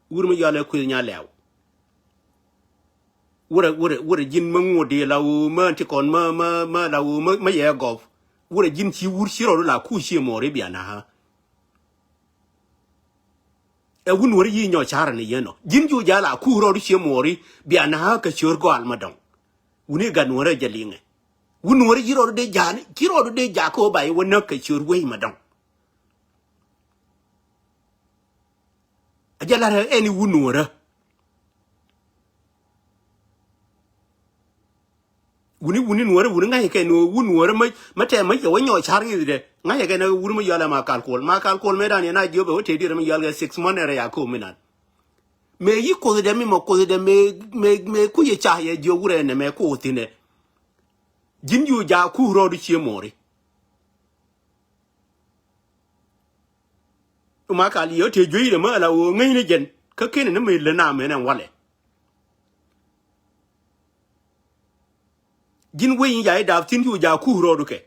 Wur mi yɔal ɛ kueth nya lɛw. Wurɛ, wurɛ, wurɛ ji̱n mä ŋuɔ̱t di la ɣöö mä ti kɔn mä, mä, mä la ɣöö mä, mä yɛ gɔp. Wurɛ ji̱n ci wur ci rɔɔdu la ku ci mɔɔri bia na ha. Ɛ wun wurɛ yi nyɔ carɛ ni yɛn ɔ. Ji̱n ju ja la ku rɔɔdu ci mɔɔri bia na ha kɛ ciör gɔal ma dɔŋ. Wuni gat nuɔrɛ jɛ liŋɛ. Wun nuɔrɛ ji̱ rɔɔdu dee ja̱a̱ni, ji̱ rɔɔdu dee ja̱a̱ kä wä ba i̱ wä näk kɛ ciör wei ma dɔ̱ŋ. A jɛ la̱rä ɛn i̱ wun nuɔrä. Wuni, wuni nuɔrä, wuni ŋa̱cä kɛ ni wun nuɔrä mä, mä tɛm mä cɛ wä nyɔɔc ca̱r ŋi̱th dɛ. Ŋa̱cä kɛ ni wuni mä yɔalɛ ma kal kuɔl. Ma kal kuɔl mëë dan yɛn a jiöpɛ wä tëë diɛrɛ mä yɔal kɛ six month ɛrɛ ya ko̱o̱m inan. Mëë yi kuoth dɛ mi mɔ kuoth dɛ mëë, mëë, mëë kuc yɛ ca yɛ jiök wurɛ nɛ mëë kuoth thi̱n dɛ. Ji̱n yu jaak kuur rɔɔdu cie muɔɔri. Ma kal yɛ te juey dɛ mä la ɣöö ŋäcni jɛn kä kenɛ ni mëë lä na mɛn ɛn walɛ. Ji̱n wec in jac i̱ dap thi̱n yu jaak kuur rɔɔdu kɛ.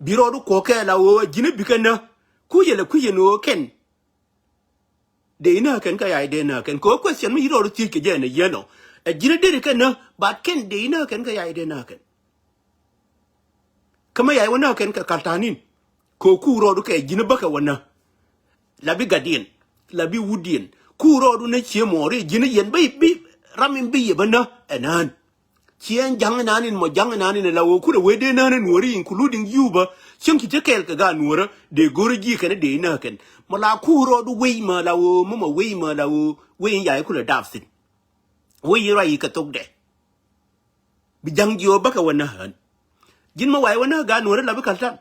Bi rɔɔdu kuɔ̱k kɛ la ɣöö ji̱n i̱ bikɛ nä. Kucɛ lɛ kucɛ ni ɣöö kɛn. Dee inä kɛn kä yay dee inä kɛn kɛ ɣöö question mi yi rɔɔdu thiec kɛ jɛ ɛn ɛ yɛn ɔ. Ɛ ji̱n i̱ deri kɛ nä, but kɛn dee inä kɛn kä yay dee inä kɛn. Kä mi yay wä nä kɛn kɛ kaltanin. Kɛ ɣöö kuur rɔɔdu kɛ ji̱n i̱ bäkɛ wä nä. La bi gatdiɛn, la bi wutdiɛn. Kuur rɔɔdu nä cie muɔɔri ji̱n i̱ yɛn bi, bi ram in bi yɛ bä nä ɛ nään. Ciɛ ɛn ja̱ŋ inan in mɔ ja̱ŋ inan in la ɣöö kulɛ wee dee nään in nuɔ̱ɔ̱ri including Juba. Cieŋ ci te kɛɛl kɛ gaat nuɔ̱ɔ̱rä dee go̱rä ji̱ kɛn dee inä kɛn. Mɔ la kuur rɔɔdu wei mɛ la ɣöö mɔ mɔ wei mɛ la ɣöö wei in ya̱ i̱ kulɛ dap thi̱n. Wei in ruac i̱ kɛ thokdɛ. Bi ja̱ŋ jiɔɔk bäkɛ wä nä ɣän. Ji̱n mɔ wa̱i̱ wä nä gaat nuɔ̱ɔ̱rä la bi ka̱l ta̱n.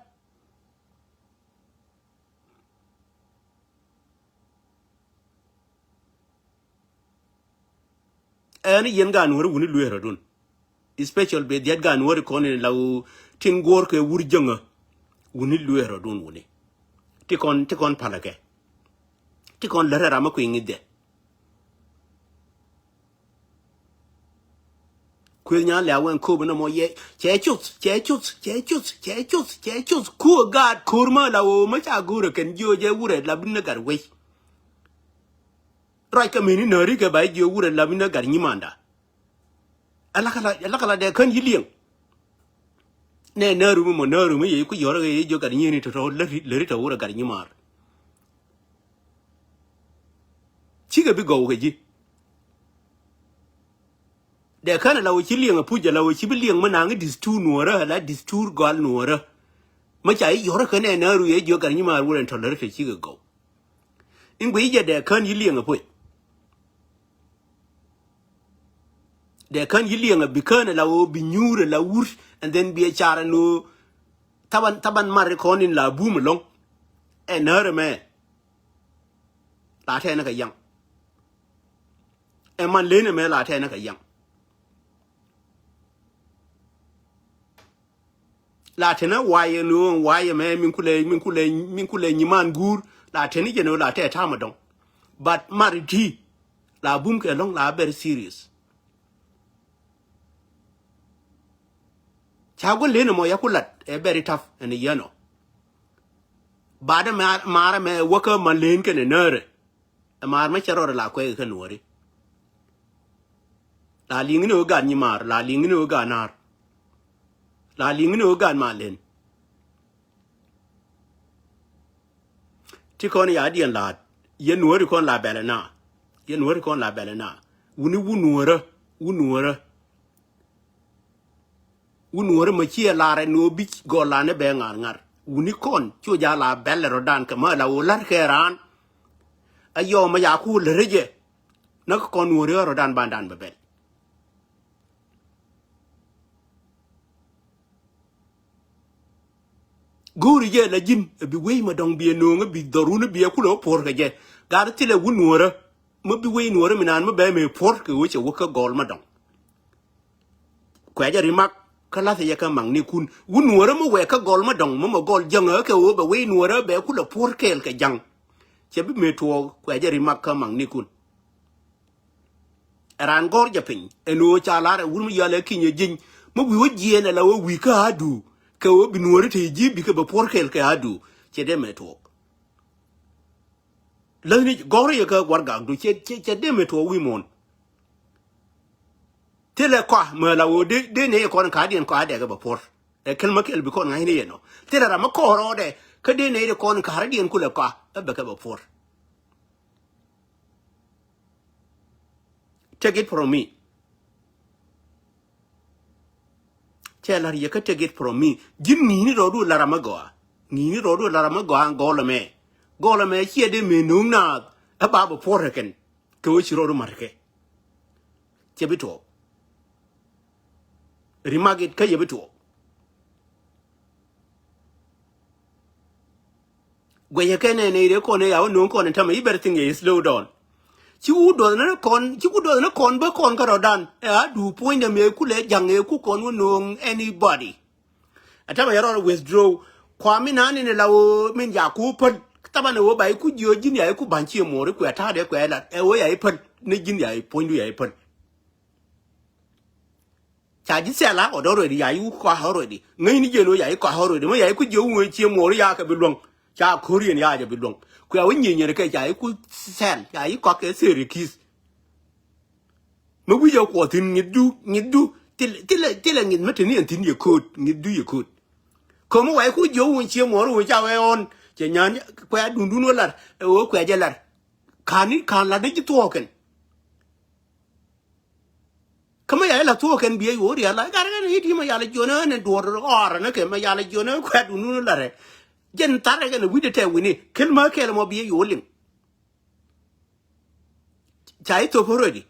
Ɛn yɛn gaat nuɔ̱ɔ̱ri wuni lueer rɔ̱dun. Especial bɛ dhiat gaat nuɔ̱ɔ̱ri kɔn in la wu tin guɔ̱ɔ̱r kɛ wur jäŋä. Wuni lueer rɔ̱dun wuni. Ti kɔn, ti kɔn palä kɛ. Ti kɔn lärɛ ram mi kui̱ ŋi̱th dhɛ. Kuël nyan lɛ a wɛn kööbä nɔmɔ yɛ cɛ cuth, cɛ cuth, cɛ cuth, cɛ cuth, cɛ cuth. Kuɛ gaat ko̱r mä la ɣöö mä ca go̱o̱rä kɛn jiö jɛ wurɛ la bi nä gat wec. Ruac kɛ meni nääri kɛ ba jiö wurɛ la bi nä gat nyimanda. Alakala, alakala dɛ kän yi liɛŋ. Nɛ nääru mi mɔ nääru mi yɛ ku yɔrä kɛ yɛ jiö gat nyini tɔtɔ läri, läri tɔ wurɛ gat nyimar. Cikɛ bi gɔw kɛ ji̱. Dee kän ala wä ci liɛŋ a puc ala wä ci bi liɛŋ mi naŋ i̱ distur nuɔ̱ɔ̱rä ala distur gɔal nuɔ̱ɔ̱rä. Mi ca i̱ yɔ̱rä kän ɛ nääru yɛ jiök gat nyimaar wurɛ ɛn tɔ̱lär te cikɛ gɔw. In guiy jɛ dee kän yi liɛŋ a puc. Dee kän yi liɛŋ a bi kän ala wä bi nyuur ala wur and then bi ɛ car ɛn wä. Thaban, thaban mar ikɔn in la bum ɛlɔ̱ŋ. Ɛ nääru mɛ. La tɛn kɛ yaŋ. Ɛ man len ɛmɛ la tɛn kɛ yaŋ. La tɛn wayɛ ni ɣöö wayɛ mɛ min kulɛ, min kulɛ, min kulɛ nyiman guur. La tɛn jɛ ni ɣöö la tɛ tam ɛ dɔŋ. But mar ti la bum kɛ lɔŋ la very serious. Ca guɔ len ɛmɔ ya ku lat ɛ very tough ɛn yɛn ɔ. Baadɛ mɛ, mar ɛmɛ wäkä man len kɛn ɛ nääri. Ɛ maar mä cɛ rɔɔdɛ la kuɛɛk kä nuɔ̱ɔ̱ri. La liŋ ni ɣöö gaat nyimaar, la liŋ ni ɣöö gaat naar. La liŋ ni ɣöö gaat malen. Ti kɔn ya diɛn la̱a̱t, yɛn nuɔ̱ɔ̱ri kɔn la bɛlɛ na. Yɛn nuɔ̱ɔ̱ri kɔn la bɛlɛ na. Wuni wun nuɔ̱ɔ̱rä, wun nuɔ̱ɔ̱rä. Wun nuɔ̱ɔ̱rä mä ciɛ la̱rɛ ni ɣöö bi gɔl la ni bɛ ŋa̱r ŋa̱r. Wuni kɔn, ci ɣöö ja la bɛlɛ rɔ̱dan kɛ mä la ɣöö la̱r kɛ raan. A yɔɔ mä ya ku lärä jɛ. Näk kɔn nuɔ̱ɔ̱ri ɣä rɔ̱dan bandan bɛ bɛl. Go̱o̱ri jɛ la ji̱n, ɛ bi wei ma dɔ̱ŋ bi ɛ nööŋä bi dhɔrun bi ɛ kulɛ wä puɔ̱r kɛ jɛ. Gat thilɛ wun nuɔ̱ɔ̱rä. Mä bi wei nuɔ̱ɔ̱rä mi naan mä bɛ mëë puɔ̱r kɛ ɣöö cɛ wä kä gɔl ma dɔ̱ŋ. Kuɛ jɛ ri mak kä la̱th yɛ kä maŋnikun. Wun nuɔ̱ɔ̱rä mi wɛɛk kä gɔl ma dɔ̱ŋ mi mɔ gɔl jäŋä kɛ ɣöö bɛ wei nuɔ̱ɔ̱rä bɛ kulɛ puɔ̱r kɛɛl kɛ ja̱ŋ. Cɛ bi mëë tuɔɔk kuɛ jɛ ri mak kä maŋnikun. Ɛ raan gɔ̱r jɛ piny ɛn ɣöö ca la̱r ɛ wur mi yɔal ɛ kinyɛ jieny mi wi̱i̱ wä jiɛɛn ɛ la wä wi̱i̱ kä a̱du. Kɛ ɣöö bi nuɔ̱ɔ̱rä te ji̱ bikɛ bɛ puɔ̱r kɛɛl kɛ a̱du. Cɛ dee mëë tuɔɔk. Läthni gɔ̱rä yɛ kä warɛgakdu cɛ, cɛ, cɛ dee mëë tuɔɔk wi̱i̱ muɔ̱ɔ̱n. Thilɛ kɔa mɛ la ɣöö dee, dee nɛy kɔn ka̱a̱diɛn kɔa dɛkɛ bɛ puɔ̱r. Ɛ kɛl mä kɛl bi kɔn ŋa̱cni yɛ nɔ. Thilɛ ram mä kɔɔr rɔɔdɛ kä dee nɛy di kɔn ka̱a̱diɛn kulɛ kɔa ɛ bɛ kɛ bɛ puɔ̱r. Take it from me. Cɛ la̱r yɛ kä take it from me. Ji̱n ŋi̱i̱cni rɔɔdu la̱r ram mä gɔaa. Ŋi̱i̱cni rɔɔdu la̱r ram mä gɔaa gɔɔl ɛmɛ. Gɔɔl ɛmɛ ciɛ dee mëë no̱o̱ŋ naath ɛ ba bɛ puɔ̱r ɛ kɛn. Kɛ ɣöö ci rɔɔdu ma̱r kɛ. Cɛ bi tuɔɔk. Remark it kä yɛ bi tuɔɔk. Guɛcɛ kɛ nɛ nɛ ire kɔn ɛ ya wä no̱o̱ŋ kɔn ɛ tämɛ i̱ bɛr thing yɛ slow down. Ci wut duɔth ni kɔn, ci wut duɔth ni kɔn bä kɔn kä rɔ̱dan ɛ a duuk puɔ̱nydɛ mëë kulɛ ja̱ŋ ɛ ku kɔn wä no̱o̱ŋ anybody. A tämɛ yɛ rɔɔd withdraw. Kua min nani ni la wä min ya ku päl. Thaban ɛ wä ba i̱ ku jiö ji̱n ya i̱ ku ba̱ny ci ɛ muɔɔri kuɛ ta̱a̱dɛ kuɛ lat ɛ wä ya i̱ päl ni ji̱n ya i̱ puɔ̱nydu ya i̱ päl. Ca ji̱ thɛl a ɣɔt already, ya i̱ ku kɔak already. Ŋäcni jiɛn ɣöö ya i̱ kɔak already. Mä ya i̱ ku jiɛ wun cie muɔɔri ya kɛ bi luäŋ. Ca ko̱r yɛn ya jɛ bi luäŋ. Kuɛ wä nyieny yɛn kɛ ca i̱ ku thɛl, ca i̱ kɔak kɛ theri ki̱th. Mä wi̱c ɛ kuɔ thi̱n ŋi̱thdu, ŋi̱thdu. Thilɛ, thilɛ, thilɛ ŋi̱th mä te ni ɛn thi̱n yɛ kööt, ŋi̱thdu yɛ kööt. Kä mä wa i̱ ku jiɛ wun cie muɔɔri wun ca wee ɣɔn. Cɛ nyan kuɛ dundun wä lar, ɛ ɣöö kuɛ jɛ lar. Ka̱n i̱ ka̱n lat ni ji̱ thuɔɔkɛn. Kä mä yal la thuɔɔk kɛn biɛ yo̱o̱ rial la gat kɛn i̱ ti mä yal jiɔn ɛ ni duɔr ɣɔr ni kɛ mä yal jiɔn ɛ kuɛt wun wun la rɛ. Jɛn thar ɛ kɛn wi̱cdɛ tɛ wi̱ni kel mä kɛl mɔ biɛ yo̱o̱ liŋ. Ca i̱ thop already.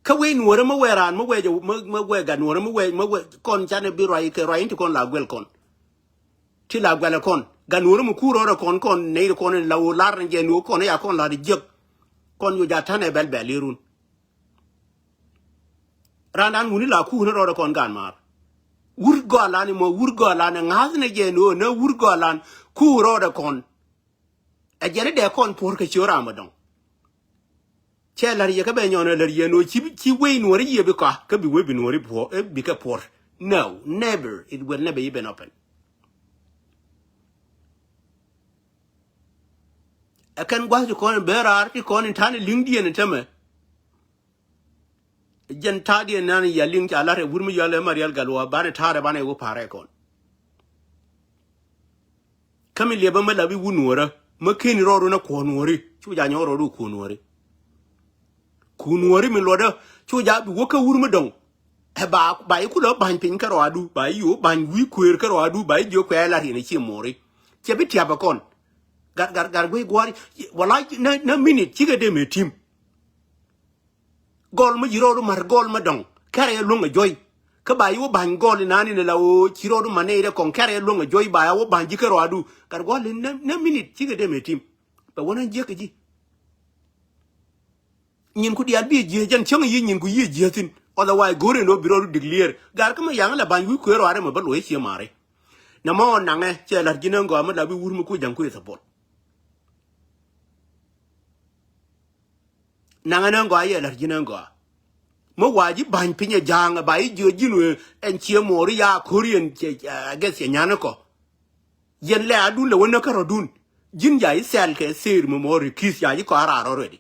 Kä wee nuɔrä mä wee raan mä wee jɛ mä wee gat nuɔrä mä wee mä wee kɔn canɛ bi ruac kɛ ruac in ti kɔn la guɛl kɔn. Ti la guɛlɛ kɔn gan wurä mi kuur rɔɔdɛ kɔn kɔn nɛy ti kɔn in la wur lar ni jɛ ni wä kɔn ya kɔn la di jiäk. Kɔn yu ja tanɛ bɛl bɛl irun. Randan wuni la kuur ni rɔɔdɛ kɔn gan maar. Wur gɔlan imɔ wur gɔlan ŋa̱th ni jɛ ni wä ni wur gɔlan kuur rɔɔdɛ kɔn. Ɛ jɛn idɛ kɔn puɔr kɛ ciö ram ɛ dɔŋ. Cɛ lär yɛ kä bɛ nyɔn ɛ lär yɛ nuɔ ci, ci wei nuɔri yɛ bi kɔa kä bi wei bi nuɔri puɔr, eh, bi kɛ puɔr. No, never, it will never even happen. Ɛ kɛn gua̱th ti kɔn in ben raar ti kɔn in ta̱n in li̱ŋdiɛn in tämɛ. Jɛn ta̱a̱diɛn nan ya liŋ ca la̱t ɛ wur mi yɔl ɛ ma riɛl gal wa banɛ ta̱a̱rɛ banɛ wä pa̱a̱rɛ kɔn. Kä mi liɛpä mä lapi wun nuɔrä mä keni rɔɔdu na kuɔ̱n nuɔri cu ja nyɔk rɔɔdu kuɔ̱n nuɔri. Kuɔ̱n nuɔri mi luɔtdä cu ja bi wä kä wur mi dɔ̱ŋ. Ɛ ba ba yi kulä ba̱ny piny kä rɔɔdu ba yi yo̱o̱ ba̱ny wi̱i̱ kuëër kä rɔɔdu ba yi jiök kuɛ lat yɛn ɛ cie muɔri. Cɛ bi tiapɛ kɔn. Gat gat gat guic gua̱a̱ri wala na na minit cikɛ dee mëë tim. Gɔl mi ji̱ rɔɔdu ma̱r gɔl mi dɔ̱ŋ kɛrɛ yɛ luäŋ a juɔy. Kä ba yɛ wä ba̱ny gɔl inani ni la ɣöö ci rɔɔdu ma̱r nɛy rɛ kɔŋ kɛrɛ yɛ luäŋ a juɔy ba yɛ wä ba̱ny ji̱ kä rɔɔdu. Gat gua̱l in nä, nä minit cikɛ dee mëë tim. Bɛ wä nä jiäk kɛ ji̱. Nyin ku diaal bi ji̱ jɛn cäŋ yi nyin ku yi ji̱ thin. Otherwise go̱o̱r in ɣöö bi rɔɔdu declare. Gat kä mi yaŋ la ba̱ny wi̱i̱ kuëër rɔɔdu mɛ bä luɔ̱c cie ma̱ri. Nɛ mɔ naŋɛ cɛ la̱r ji̱n ɛn gɔaa mi la bi wur mi ku ja̱ŋ ku yɛ support. Naŋɛ ni ɛn gɔaa yɛ la̱r ji̱n ɛn gɔaa. Mi wa ji̱ ba̱ny piny ɛ ja̱a̱ŋ ɛ ba ji̱ jiök ji̱n wee ɛn ciɛ muɔɔri ya ko̱r yɛn cɛ, I guess cɛ nyan kɔ. Yɛn lɛ adun lɛ wä näk kärɔ̱dun. Ji̱n ja ji̱ thɛl kɛ thir mi muɔɔri ki̱th ca ji̱ kɔaar raar already.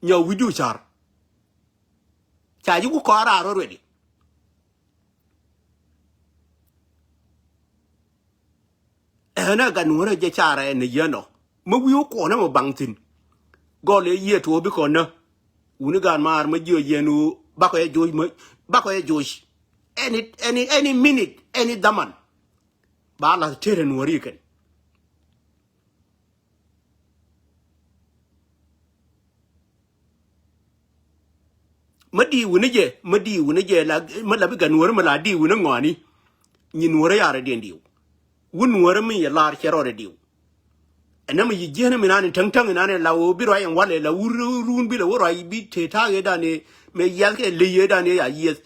Nyɔ wi̱cdu ca̱r. Ca ji̱ ku kɔaar raar already. Ɛn ɛ gat nuɔ̱rä jɛ carɛ ɛn ɛ yɛn ɔ. Mä wi̱i̱ wä kuɔnä mɛ baŋ thi̱n. Gɔl ɛ yiëë tuɔɔk bikɔn nä. Wuni gat maar mä jiö yɛn wä bakɔ yɛ joc mä bakɔ yɛ joc. Any, any, any minute, any dhaman. Ba lath tëër ɛ nuɔ̱ri kɛn. Mä di̱i̱ wi̱ni jɛ, mä di̱i̱ wi̱ni jɛ la, mä la bi gat nuɔ̱ri mä la di̱i̱ wi̱ni ŋɔaani. Nyi nuɔ̱ri yarɛ diɛn di̱i̱w. Wun nuɔ̱ri mi yɛ lar cɛ rɔɔdɛ di̱i̱w. Ɛn nä mi yi jiɛn mi nani täŋ täŋ nani la wä bi ruac ɛn walɛ la wur run bi la wä ruac bi te ta̱a̱ ɣee dani. Mɛ yiɛth kɛ ley ɣee dani ya yiɛth.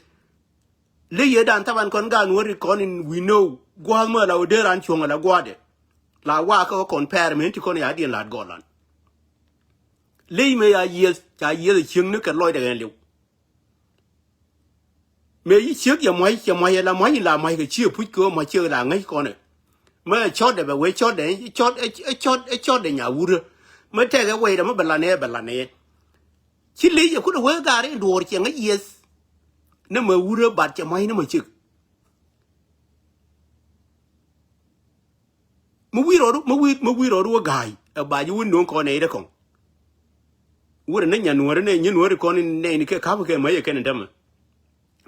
Ley ɣee dan thaban kɔn gat nuɔ̱ri kɔn in we know gua̱a̱th mä la wä dee ran cuɔ̱ŋ la gua̱a̱dɛ. La wakä wä kɔn pɛɛr mi ti kɔn ya diɛn la̱t gɔlan. Ley mëë ya yieth ca yieth a cieŋ ni kɛ lɔcdɛ ɣɛn liw. Mëë yi ciek yɛ muac cɛ muac yɛ la muac in la muac kɛ cië puc kɛ ɣöö muac ciek la ŋäc kɔnɛ. Mä ɛ cɔtdɛ bɛ wee cɔtdɛ cɔt ɛ cɔt ɛ cɔtdɛ nya wurä. Mä tɛkɛ wecdɛ mä bɛ lanɛ bɛ lanɛ. Ci ley yɛ kulɛ wee gaari in duɔɔr ciɛŋ a yieth. Ni mɛ wurä bat cɛ ma̱c ni mɛ cik. Mi wi̱i̱ rɔɔdu, mi wi̱i̱, mi wi̱i̱ rɔɔdu wä ga̱a̱c ɛ ba ji̱ wä no̱o̱ŋ kɔn nɛy dee kɔŋ. Wurɛ ni nyan nuɔ̱ɔ̱ri nɛy, nyi nuɔ̱ɔ̱ri kɔn nɛy ni kɛ ka̱pkɛ mɛ yɛ kɛn in tämɛ.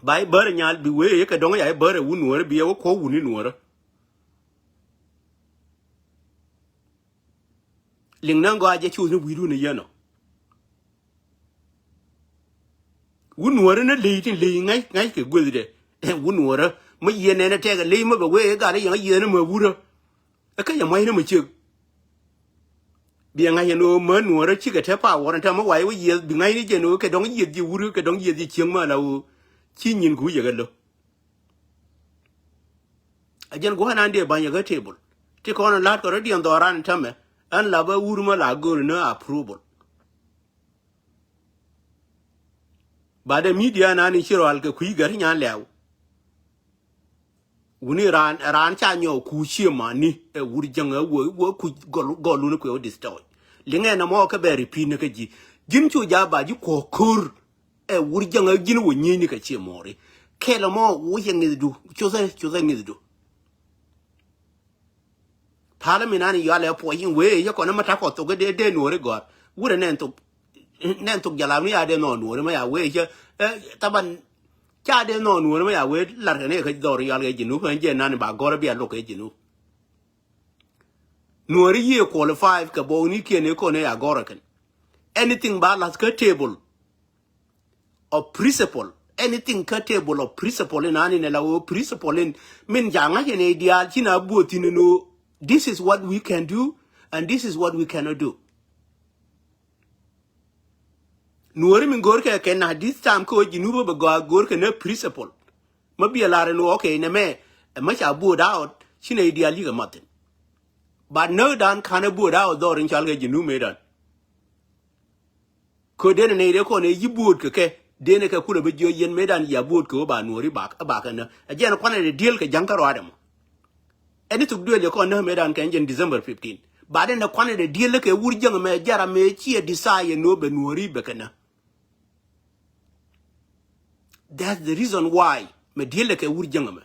Ba i̱ bäärɛ nyal bi wee yɛ kɛ dɔ̱ŋ ya i̱ bäärɛ wun nuɔ̱ɔ̱ri bi yɛ wä kuɔ̱k wun ni nuɔ̱ɔ̱rä. Liŋ ni gɔaa jɛ cuuth ni wi̱i̱dun ni yɛn ɔ. Wun nuɔ̱ɔ̱rä ni ley tin ley ŋa̱c ŋa̱c kɛ guethdɛ. Wun nuɔ̱ɔ̱rä mi yieen nɛn ɛ tɛk ɛ ley mi bɛ wee gat ɛ yɛn ɛ yieen ni mɛ wurä. Ɛ kä yɛ mua̱c ni mɛ ciek. Biɛ ŋa̱c ɛn ɣöö män nuɔ̱ɔ̱rä cikɛ te power ɛn täämɛ wa̱i̱ wä yieth bi ŋa̱c ni jɛn ɣöö kɛ dɔ̱ŋ yieth ji̱ wurä kɛ dɔ̱ŋ yieth ji̱ cieŋ mɛ la ɣöö ci nyin ku yɛ kɛ lo̱. A jɛn gua̱a̱th nan dee ba̱ny ɛ kä table. Ti kɔn in la̱t kɛ rɔ̱diɛn dhɔran in tämɛ ɛn la bä wur mɛ la go̱o̱r in approval. Ba dee media nan in ci rɔal kɛ kui̱ gɛr nyan lɛw. Wuni raan, raan ca nyɔk ku cie mani ɛ wur jäŋ ɛ wä, wä ku gɔl, gɔl wuni kuɛ wä destroy. Liŋɛ na mɔ kɛ bɛ repeat ni kä ji̱. Ji̱n cu ja ba ji̱ kuɔ ko̱r ɛ wur jäŋ ɛ ji̱n wä nyieny ni kɛ cie mɔri. Kɛl mɔ wä yɛ ŋi̱thdu, cuthɛ, cuthɛ ŋi̱thdu. Tha̱a̱lä mi nani yualɛ puɔc in wee yɛ kɔn ma ta̱kɔ thok dee dee nuɔri gɔ̱a̱r. Wurɛ nɛn thok, nɛn thok jalap ni ya dee nɔ nuɔri ma ya wee cɛ. Ɛ, taban ca dee nɔ nuɔri ma ya wee lar kɛ ni kɛ dhɔr yual kɛ ji̱ nup ɛn jɛ nani ba gɔ̱r bia lok kɛ ji̱ nup. Nuɔri yiëë qualify kɛ bɔw ni kiɛn ikɔn ya gɔ̱r kɛn. Anything ba lath kä table of principle. Anything kä table of principle in ani ne la wo principle in min ja ŋa̱c in diaal ci na buɔth in no. This is what we can do and this is what we cannot do. Nuɔri min go̱o̱r kɛ kɛ na this time kä wä ji̱ nup bɛ gɔaa go̱o̱r kɛ ne principle. Ma biɛ lar in wä okay ne mɛ ɛ ma ca buɔth out ci ne diaal yikɛ mathin. But no dan kan ɛ buɔth out dhɔr in cal kɛ ji̱ nup me dan. Kä denɛ nɛy dee kɔn ɛ yi buɔt kɛ kɛ denɛ kɛ kulɛ bi jiɔ yɛn mëëdan ya buɔt kɛ wä ba nuɔri bak ɛ bak ɛnä. Ɛ jɛn kuanɛ dee diel kɛ ja̱ŋ kä ruaadɛ mɔ. Ɛn i̱ thuk duël yɛ kɔn näk mëëdan kɛ ɛn jɛn December fifteen. Ba denɛ kuanɛ dee diel kɛ wur jäŋ mɛ jara mɛ ciɛ desire nuɔ bɛ nuɔri bɛ kɛ nä. That's the reason why mɛ diel kɛ wur jäŋ mɛ.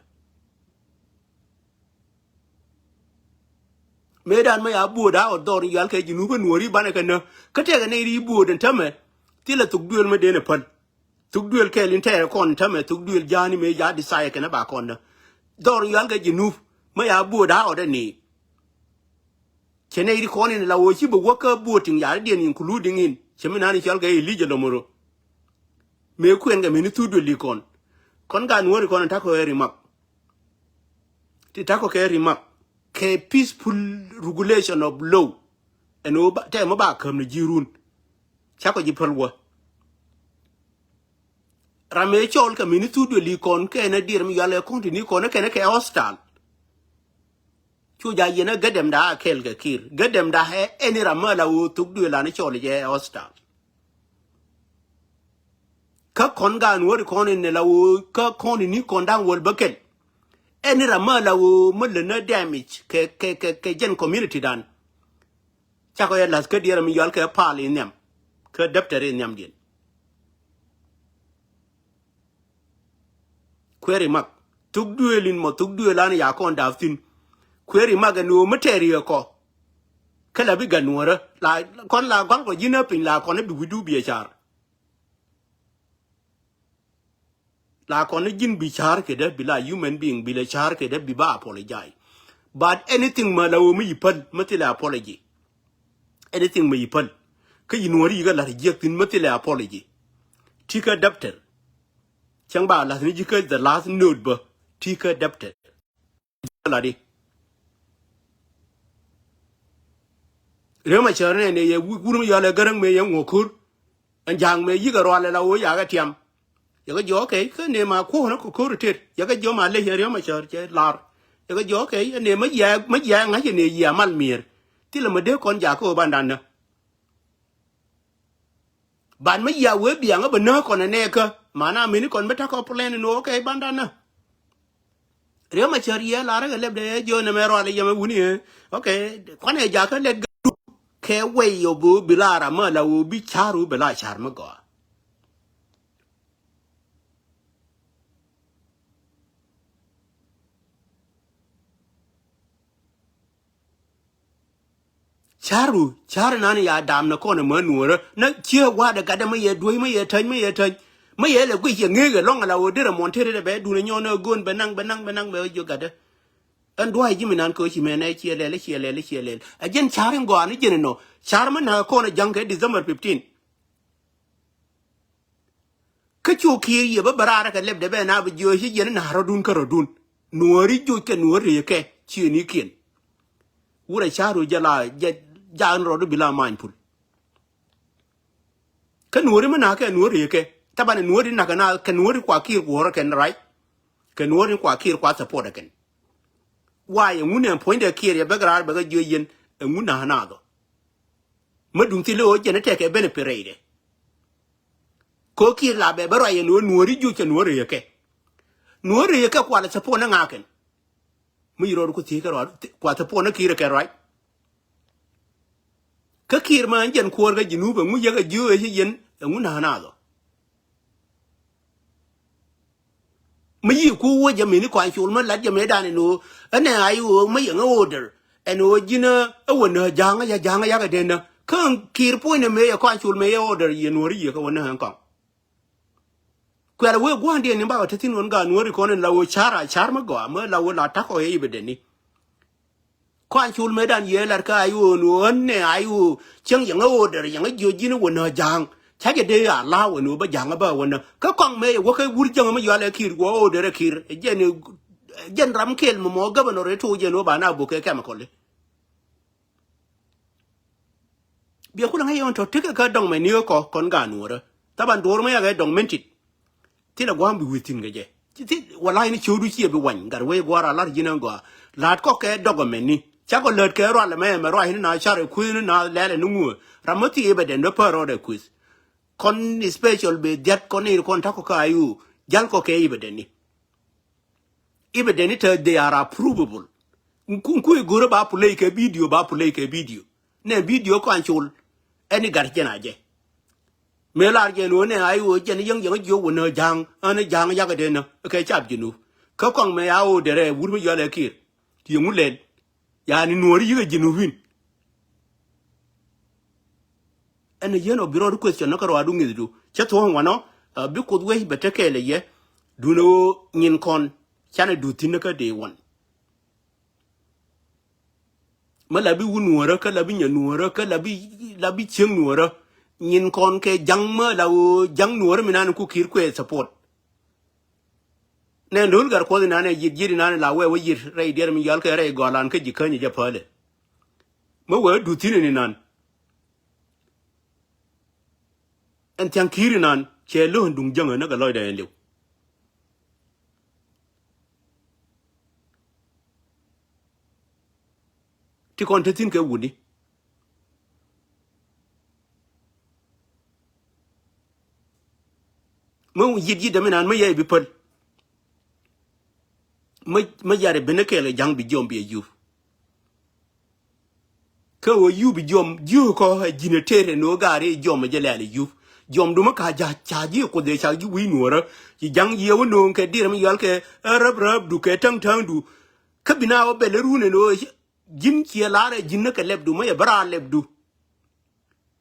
Mëëdan mä ya buɔɔd a ɣɔt dhɔr in yual kɛ ji̱ nup kä nuɔɔri banɛ kɛ nä. Kä tɛkɛ nɛy ri buɔɔd in tämɛ thilɛ thuk duël mä den ɛ päl. Thuk duël kɛɛl in tɛɛrɛ kɔn in tämɛ thuk duël ja̱a̱ni mëë ya desire kɛn ɛ ba kɔn nä. Dhɔr in yual kɛ ji̱ nup mä ya buɔɔd a ɣɔt ɛ ni. Cɛ nɛy ri kɔn in la ɣöö ci bɛ wäk kä buɔɔd tiŋ ya̱r diɛn including in cɛ mi nani cɔl kɛ Elijah Lomoro. Mëë kuɛn kɛ mëni thuk duël di kɔn kɔn ka nuɔɔri kɔn in takɔ ɛ rimak. Ti takɔ kɛ rimak kɛ peaceful regulation of law. Ɛn ɣöö tɛmɛ ba käm ni ji̱ run. Cakɔ ji̱ päl wä. Ram mëë cɔl kɛ mëni thuk duël di kɔn kɛ ɛn a diɛɛr mi yual ɛ kɔn ti ni kɔn kɛn kɛ hostile. Cu ja yɛn ɛ gädɛmda a kɛɛl kɛ Kiir gädɛmda ɛ ɛn ram mä la ɣöö thuk duël an cɔl jɛ hostile. Kä kɔn gaan wäri kɔn in la ɣöö kä kɔn in ni kɔn da̱ŋ wäl bä kɛl. Ɛn in ram mä la ɣöö mä lät nä damage kɛ kɛ kɛ kɛ jɛn community dan. Cakɔ yɛ la̱th kä diɛɛr mi yual kɛ pal in nhiam kä däptɛr in nhiam diɛn. Kueri mak thuk duëël in mɔ thuk duëël an ya kɔn da̱a̱p thi̱n. Kueri mak ɛn ɣöö mi tɛɛri ɛ kɔ. Kä la bi gat nuɔ̱ɔ̱rä la kɔn la gua̱ŋ kɔ ji̱n ɛ piny la kɔn ɛ bi wi̱cdu biɛ car. La kɔn ɛ ji̱n bi car kɛ dee bi la human being bi la car kɛ dee bi ba apologize. But anything mä la ɣöö mi yi päl mi thilɛ apology. Anything mi yi päl kä yi nuɔ̱ɔ̱ri yi kä la̱t jiäk thi̱n mi thilɛ apology. Ti kä däptɛr. Cäŋ ba la̱th ni ji̱ kä the last note bä ti kä däptɛr. Ladi. Riek Machar nɛ ni yɛ wur mi yɔl ɛ gäräŋ mëë yɛ ŋuɔ ko̱r. Ɛn ja̱a̱ŋ mëë yikɛ rual ɛ la ɣöö yakɛ tiam. Yɛ kɛ jiɔ okay kä ni ma kuɔ̱ɔ̱n ɛ kɛ ko̱r tet yɛ kɛ jiɔ ma lec ɛ Riek Machar cɛ lar. Yɛ kɛ jiɔ okay ɛ ni ma yia ma yia ŋa̱c ɛ ni yia mal mi̱er. Thilɛ ma dee kɔn jakä ɣöö bandan nä. Ban mi yia wee biaŋä bä nääk kɔn ɛ nɛɛkä. Mana mini kɔn mi ta̱kɔ plan ni nöö kɛ bandan nä. Riek Machar yɛ lar kɛ lɛp dee jiö nɛmɛ rual yɛmɛ wuni ɛ. Okay, kuanɛ jakä lɛt gadu. Kɛ wei yɔ bö bi la ram mä la wö bi car wö bi la car mi gɔaa. Ca̱ru, ca̱ru nani ya dam ni kɔn mɛ nuɔrä. Na ciɛ wa̱dɛ gatdɛ mɛ yɛ duɔ̱c, mɛ yɛ täny, mɛ yɛ täny. Mɛ yɛ lɛ guic yɛ ŋeek ɛlɔ̱ŋ ala ɣöö derɛ muɔ̱n tëë rɛdɛ bɛ duun nyɔn ɛ go̱o̱n bɛ naŋ, bɛ naŋ, bɛ naŋ bɛ jiök gatdɛ. Ɛn dua̱a̱c ji̱ mi nan kɛ ɣöö ci mɛ nɛ ciɛ lɛl, ciɛ lɛl, ciɛ lɛl. Ɛ jɛn ca̱r in gɔaa ni jɛn inɔ. Ca̱r mɛ na̱k kɔn ɛ ja̱ŋ kɛ December fifteen. Kä cu Kiir yɛ bä bä raar kɛ lɛpdɛ bɛ na bi jiööc ci jiɛn na rɔ̱dun kä rɔ̱dun. Nuɔ̱ɔ̱ri joc kɛ nuɔ̱ɔ̱ri kɛ ciënikiɛn. Wurɛ ca̱ru jɛ la jɛ ja̱a̱n rɔ̱du bi la many pul. Kä nuɔ̱ɔ̱ri mi na kɛ nuɔ̱ɔ̱ri kɛ. Taban nuɔ̱ɔ̱ri nak na kɛ nuɔ̱ɔ̱ri kua Kiir kuɔrä kɛn rac. Kɛ nuɔ̱ɔ̱ri kua Kiir kua support kɛn. Wa yɛ ŋun ɛn puɔ̱nydɛ Kiir yɛ bɛ raar bɛ kɛ jiööc yɛn ɛŋun na na dhɔ. Mä duŋ thil ɣöö jɛn ɛ tɛkɛ ben ɛ pi rɛydɛ. Kɛ ɣöö Kiir la bɛ bä ruac ɛn ɣöö nuɔ̱ɔ̱ri juc cɛ nuɔ̱ɔ̱ri yɛ kɛ. Nuɔ̱ɔ̱ri yɛ kɛ kualɛ thäpuɔn ɛ ŋa̱kɛn. Mi yi rɔɔd ku thiec kɛ ruac kualɛ thäpuɔn ɛ Kiir ɛ kɛ ruac. Kä Kiir ma ɛn jɛn kuäär kä Jinub ɛŋu yɛ kɛ jiööc ɛ ci yɛn ɛŋu na̱a̱n a dhɔ. Mi yi ku wä jɛ mini kɔn cul mi lat jɛ mëëdan ɛn ɣöö ɛnɛ a yi ɣöö mi yɛŋ ɛ order ɛn ɣöö ji̱n ɛ wä nä ja̱a̱ŋ ɛ ja̱a̱ŋ ɛ yakɛ den nä kä Kiir puɔ̱ny nɛ mëë yɛ kɔn cul mëë yɛ order yɛ nuɔ̱ɔ̱ri yiëk ɛ wä nä ɛn kɔŋ. Kuɛl ɛ wee gua̱a̱ndiɛn ni bakɔ te thi̱n ɣän gaat nuɔ̱ɔ̱ri kɔn ɛn la ɣöö ca̱r a ca̱r mi gɔaa mi la ɣöö la ta̱kɔ yɛ i̱ bɛ den ni. Kɔan cul mëëdan yee lar kä a yo̱o̱n ɣän nɛ a yo̱o̱ cieŋ yɛŋä order yɛŋä jiö ji̱n wä nä ja̱a̱ŋ. Ca jɛ dee a la wä nä bä ja̱a̱ŋ bä wä nä kä kɔŋ mëë yɛ wä kä wur jäŋä mi yual ɛ Kiir wä order ɛ Kiir. Jɛn jɛn ram kɛl mɔ mɔ governor ɛ to̱o̱ jɛn wä ba na bok kɛ chemical. Biɛ kulɛ ŋäc yɔn tɔ tekɛ kä dɔŋ mɛ ni kä kɔ kɔn gaat nuɔrä. Thaban duɔr mɛ yakɛ dɔŋ mɛn tit. Thilɛ gua̱a̱m bi wi̱i̱ thi̱n kɛ jɛ. Thil walay ni ciöödu ciɛ bi wany gat wee gua̱a̱r a lar ji̱n ɛn gɔaa. La̱a̱t kɔk kɛ dɔgɔmɛn ni ca kɔ läät kɛ rual ɛmɛ ɛmɛ ruac ni na car ɛ kueth ni na lɛl ɛ ni ŋuö. Ram mä thii i̱ bɛ dɛn bä pär rɔɔdɛ kueth. Kɔn special bɛ dhiat kɔn ir kɔn takɔ kä ayu. Jal kɔ kɛ i̱ bɛ dɛn ni. I̱ bɛ dɛn ni te they are approvable. Kun kui̱ go̱rä ba play kɛ video ba play kɛ video. Nɛ video kɔn col. Ɛn i̱ gat jɛn a jɛ. Mëë lar jɛ ni ɣöö nɛ a i̱ ɣöö jɛn yäŋ yäŋ jiök wä nä ja̱a̱ŋ ɣän ja̱a̱ŋ yakɛ dee nä kɛ cap Jinub. Kä kɔŋ mëë a ɣöö derɛ wur mi yɔl ɛ Kiir. Ti yɛ ŋu lɛl. Yani nuɔ̱ɔ̱ri yikɛ Jinubin. Ɛn yɛn ɔ bi rɔɔd question ni kä rɔɔdu ŋi̱thdu cä thuɔ̱ɔ̱ŋ wanɔ. Bi Kuoth wec bɛ te kɛɛl ɛ yɛ. Duundɛ ɣöö nyin kɔn canɛ duth thi̱n ni kä dee wan. Mä la bi wun nuɔ̱ɔ̱rä kä la bi nyɛ nuɔ̱ɔ̱rä kä la bi la bi cieŋ nuɔ̱ɔ̱rä. Nyin kɔn kɛ ja̱ŋ mä la ɣöö ja̱ŋ nuɔ̱ɔ̱rä mi nan ku Kiir kuɛ support. Nɛ lo̱l gat Kuɔth inan ɛ yiet yiet inan ɛ la wɛ wä yiet rɛy diɛɛr mi yɔal kɛ rɛy gɔlan kä ji̱ käny jɛ päl ɛ. Mä wɛ duth thi̱n inan. Ɛn thia̱ŋ Kiir inan cɛ lo̱n duŋ jäŋä näk ɛ lɔcdɛ ɛn liw. Ti kɔn te thi̱n kɛ wuni. Mä yit yit dämi naan mä yɛ bi päl. Mä mä yar i̱ ben ɛ kɛɛl kɛ ja̱ŋ bi jiɔm bi ɛ yup. Kä ɣöö yup i̱ jiɔm jiök kɔ ɛ ji̱n ɛ ter ɛn ɣöö gaari i̱ jiɔm ɛ jɛ lɛ̈ɛ̈l i̱ yup. Jiɔmdu mi ka ja̱ ca ji̱ Kuoth ëë ca ji̱ wi̱i̱ nuɔ̱ɔ̱rä. Ci ja̱ŋ yiëë wä nööŋ kɛ dier mi yɔal kɛ ɛ räp räpdu kɛ täŋ täŋdu. Kä bi na wä bɛl ɛ run ɛn ɣöö ji̱n ciɛ la̱r ɛ ji̱n ni kɛ lɛpdu mi yɛ bä raar lɛpdu.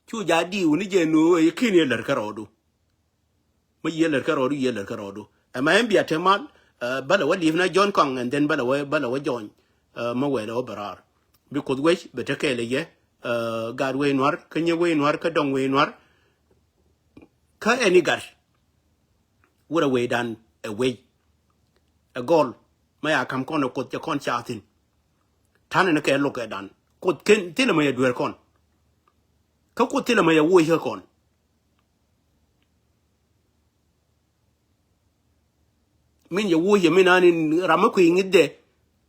Cu ja̱ diiw ni jɛ ɛn ɣöö ɛ ki̱n yɛ lät kärɔɔdu. Mä yiëë lät kärɔɔdu yiëë lät kärɔɔdu. Ɛmɛ ɛn bia te mal. Bälɛ wä li̱p na John Kɔŋ and then bälɛ wä bälɛ wä John. Mä wɛlɛ wä bɛ raar. Bi Kuoth wec bɛ te kɛɛl ɛ yɛ. Gat wec nuar kä nyɛ wec nuar kä dɔŋ wec nuar. Kä ɛn i̱ gat. Wurɛ wecdan ɛ wec. Ɛ gɔl mä ya ka̱m kɔn ɛ Kuoth cɛ kɔn ca thi̱n. Ta̱nɛ ni kɛ lok ɛ dan Kuoth ken thilɛ mä yɛ dueer kɔn. Kä Kuoth thilɛ mä yɛ woc kä kɔn. Min yɛ woc yɛ min ani ram mi kui̱ ŋi̱thdɛ.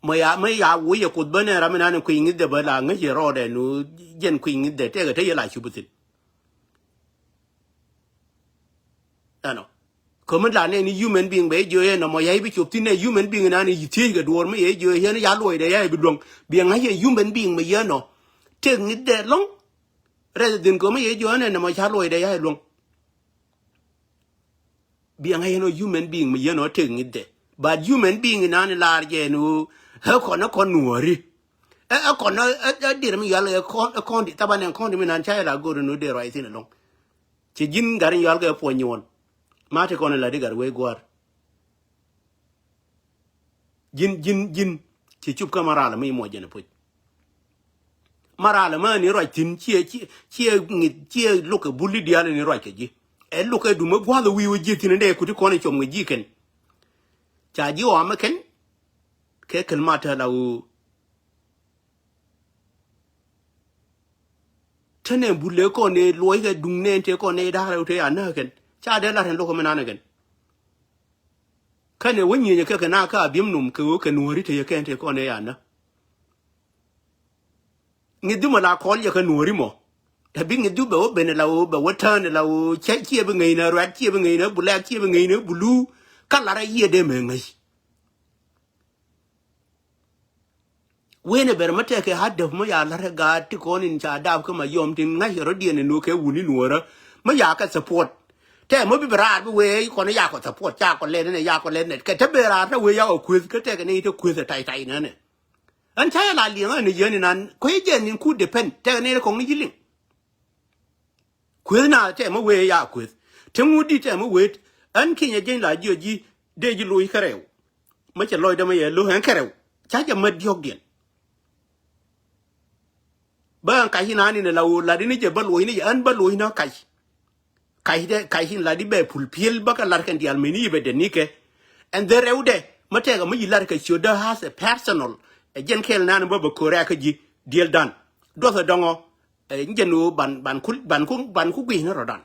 Mɛ ya mɛ ya woc yɛ Kuoth bä nɛ ram min ani kui̱ ŋi̱thdɛ bä la ŋäc yɛ rɔɔdɛ nu jɛn kui̱ ŋi̱thdɛ tɛkɛ te yɛ la cup thi̱n. Ɛnɔ. Kä min la nɛ ni human being bɛ jiö yɛ nɔmɔ ya i̱ bi cup thi̱n nɛ human being nani yi thiec kɛ duɔɔr mi yɛ jiö yɛ ni ya luɔcdɛ ya i̱ bi luäŋ. Bi ŋa̱c yɛ human being mɛ yɛ nɔ. Tëk ŋi̱thdɛ lɔ̱ŋ. Rather than kä mi yɛ jiö nɛ nɔmɔ ca luɔcdɛ ya i̱ luäŋ. Biɛŋä yɛn ɔ human being mi yɛn ɔ tëk ŋi̱thdɛ. But human being inan ilar jɛ ɛn ɣöö ɛ kɔn ɛ kɔn nuɔ̱ɔ̱ri. Ɛ, ɛ kɔn, ɛ, ɛ, ɛ dir mi yual ɛ kɔn, ɛ kɔn di, thaban ɛ kɔn di mi nan ca yɛ la go̱o̱r ni wä dee rɔy thin ɛlɔŋ. Ci ji̱n gat in yual kɛ puɔ̱ny nyuɔn. Ma ti kɔn in la di gat wee gua̱a̱r. Ji̱n, ji̱n, ji̱n. Ci cup kä ma ral mi mɔ jɛn puc. Ma ral ma ni ruac thin ciɛ, ciɛ, ciɛ ŋi̱th, ciɛ luk kɛ bul di diaal ni ruac kɛ ji̱. Ɛ luk kɛ dum ɛ gua̱th ɛ wi̱i̱ wä ji̱ thin in dee kuti kɔn in cuɔm kɛ ji̱ kɛn. Ca ji̱ ɣɔam ɛ kɛn. Kɛ kɛl ma te la ɣöö. Te nɛ bul lɛ kɔn ɛ luɔc kɛ duŋ nɛ te kɔn ɛ da̱rɛ te ya näk kɛn. Ca dee lat ɛn luk kɛ mi nan ɛ kɛn. Kɛn ɛ wä nyieny kɛ kɛ na ka a bi̱em nom kɛ ɣöö kɛ nuɔ̱ɔ̱ri te yɛ kɛn te kɔn ɛ ya näk. Ŋi̱th du mɔ la kɔl yɛ kɛ nuɔ̱ɔ̱ri mɔ. Ɛ bi ŋi̱th du bɛ wä ben la ɣöö bɛ wä tään la ɣöö cɛ ciɛ bi ŋäcnä ruɛt ciɛ bi ŋäcnä bulɛk ciɛ bi ŋäcnä bulu. Kä lar a yiëë dee mɛ ŋäc. Wen ɛ ber mä tɛkɛ hadäf mä ya la̱t ɛ gaat ti kɔn in ca dap kä ma yɔm tin ŋa̱c rɔ̱diɛn ɛ nuɔ̱kɛ wuni nuɔ̱ɔ̱rä mä ya kɛ support. Tɛ mä bi bi raar bi wee kɔn ya kɔ support ca kɔ lɛt nɛ ya kɔ lɛt nɛ kɛ te ber raar te wee ya kɔ kueth kä tɛkɛ ni te kueth ɛ tay tay nɛnɛ. Ɛn ca yɛ la liɛŋ ɛn yɛn inan kuec jɛ nin ku depend tɛkɛ ni kɔŋ ni ci liŋ. Kueth na tɛ mä wee ya kueth. Te ŋut di tɛ mä wee ɛn kinyɛ jeny la jiɔ ji̱ dee ji̱ loc kärɛw. Mä cɛ lɔcdä mä yɛ lo̱ ɛn kärɛw. Ca jɛ mät diɔ̱kdiɛn. Bä ɛn kac inani ni la ɣöö lat ini jɛ bä loc ni jɛ ɛn bä loc ni kac. Kac dɛ kac in lat ibɛ pul piël bä kɛ lat kɛn diaal meni ibɛ dɛn ni kɛ. Ɛn dhɛ rɛw dɛ mä tɛk ɛmä yi lat kɛ ciötdä has a personal. Ɛ jɛn kɛɛl nani bä bɛ ko̱rɛ kä ji̱ diël dan duɔth ɛ dɔŋɔ. Ɛ jɛn ɣöö ban ban ku ban ku ban ku gui̱c ni rɔ̱dan.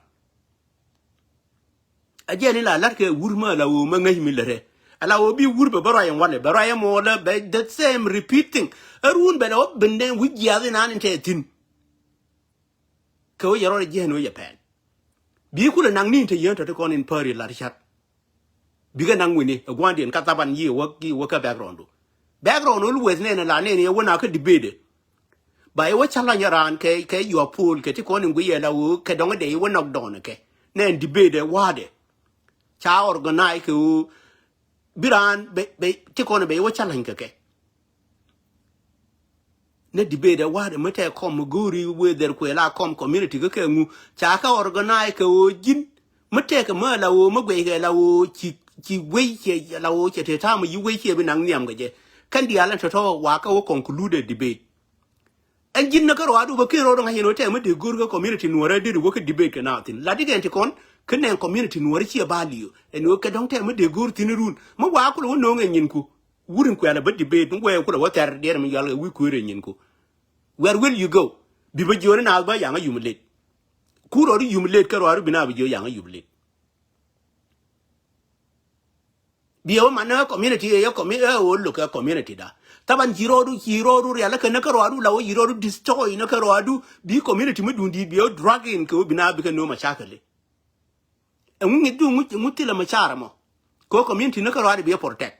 A jiɛn in la la̱t kɛ wur mä la ɣöö mä ŋäc mi lät rɛ. A la ɣöö bi wur bɛ bä ruac in walɛ bɛ ruac in muɔɔlä bɛ the same repeat thing. Ɛ run bɛ la wä ben den wi̱c jiaath in an in tɛ thi̱n. Kɛ wä yɛ rɔɔd jiɛn wä yɛ pɛn. Bi kulɛ naŋ ni in te yien tɔ ti kɔn in päri lat cat. Bikɛ naŋ wini ɛ gua̱ndiɛn ka thaban yi wä ki wä kä background du. Background wä lueth nɛn la nɛn yɛ wä na kä debate. Ba yɛ wä challenge raan kɛ kɛ yua pool kɛ ti kɔn in gui yɛ la wä kɛ dɔŋ dee yɛ wä nɔk dɔn kɛ nɛn debate ɛ wa̱a̱dɛ. Ca organize kɛ wä bi raan bɛ bɛ ti kɔn bɛ yɛ wä challenge kɛ kɛ. Ni debate ɛ wa̱a̱dɛ mi tɛk kɔm mi go̱o̱ri wee dhɛr kuɛ la kɔm community kä kɛ ŋu ca kä organize kɛ ɣöö ji̱n mi tɛk kɛ mi la ɣöö mi guɛc kɛ la ɣöö ci ci wei ciɛ la ɣöö ciɛ te ta̱a̱ mi yi wei ciɛ bi naŋ nhiam kɛ jɛ. Kɛn diaal ɛn tɔ̱tɔ̱ wa kä wä conclude debate. Ɛn ji̱n ni kä ruaadu bä ken ro̱o̱d ŋa̱c yɛn wä tɛk mi dee go̱o̱r kä community nuɔ̱ɔ̱rä deri wä kä debate kɛ na thin la dikɛn ti kɔn kä nɛn community nuɔ̱ɔ̱rä ciɛ ba liö ɛn wä kɛ dɔ̱ŋ tɛk mi dee go̱o̱r thin run mi wa kulɛ wä no̱o̱ŋ ɛ nyinku. Wur in kuɛl a bä debate ni wɛɛ kulɛ wä thɛr diɛɛr mi yual kɛ wi̱i̱ kueer in nyin ku. Where will you go? Bi bä jiööni naath bä yaŋä yum let. Ku rɔɔdu yum let kä rɔɔdu bi na bi jiöö yaŋä yum let. Bi ɛ wä man ɛ community ɛ yɛ commu ɛ wä lo̱k ɛ community da. Thaban ci rɔɔdu ci rɔɔdu rial kä nä kä rɔɔdu la wä ci rɔɔdu destroy nä kä rɔɔdu bi community mi duŋ di̱i̱t bi ɛ wä drag in kɛ wä bi na bi kɛ no̱o̱m a cakɛ let. Ɛŋu ŋi̱th du ŋu thilɛ mɛ carɛ mɔ. Kɛ community ni kä ruaadɛ bi ɛ protect.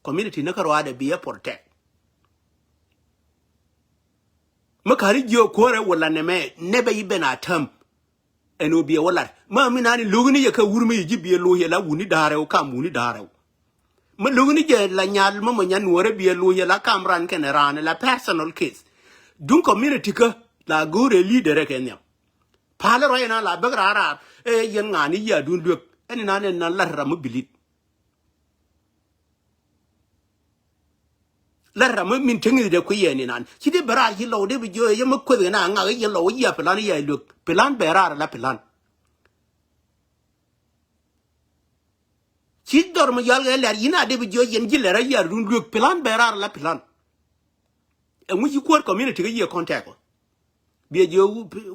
Community ni kä ruaadɛ bi ɛ protect. Mi ka̱ri jiök kuäärɛ wä la nɛmɛ nɛbɛ i̱ ben a täm. Ɛn ɣöö bi ɛ wä lat ma mi nani lo̱kni yɛ kä wur mi yɛ ji̱ bi ɛ lo̱c yɛ la wuni da̱a̱rɛ wä kam wuni da̱a̱rɛ wä. Mi lo̱kni jɛ la nyal mi mɔ nyan nuɔ̱ɔ̱rɛ bi ɛ lo̱c yɛ la kam ran kɛnɛ ran la personal case. Duŋ community kä la go̱o̱rɛ leader ɛ kɛ nhiam. Pa̱a̱l ruac ɛn a la bäk raar raar ɛ yɛn ŋa̱a̱n i̱ yiaadun luek ɛn inan ɛn na la̱t ram mi bilit. La̱t ram mi min teŋi̱th dee kui̱ yɛn inan ci dee bɛ raar ci lɔw dee bi jiö yɛ mi kueth kɛn a ŋak i̱ yɛn lɔw i̱ yia pilan i̱ yia luek pilan bɛ raar la pilan. Ci dhɔr mi yual kɛ lɛr yin a dee bi jiö yɛn ji̱ lɛr a yiaadun luek pilan bɛ raar la pilan. Ɛŋu ci kuäär community kä yiëë contact ɔ. Biɛ jiɛ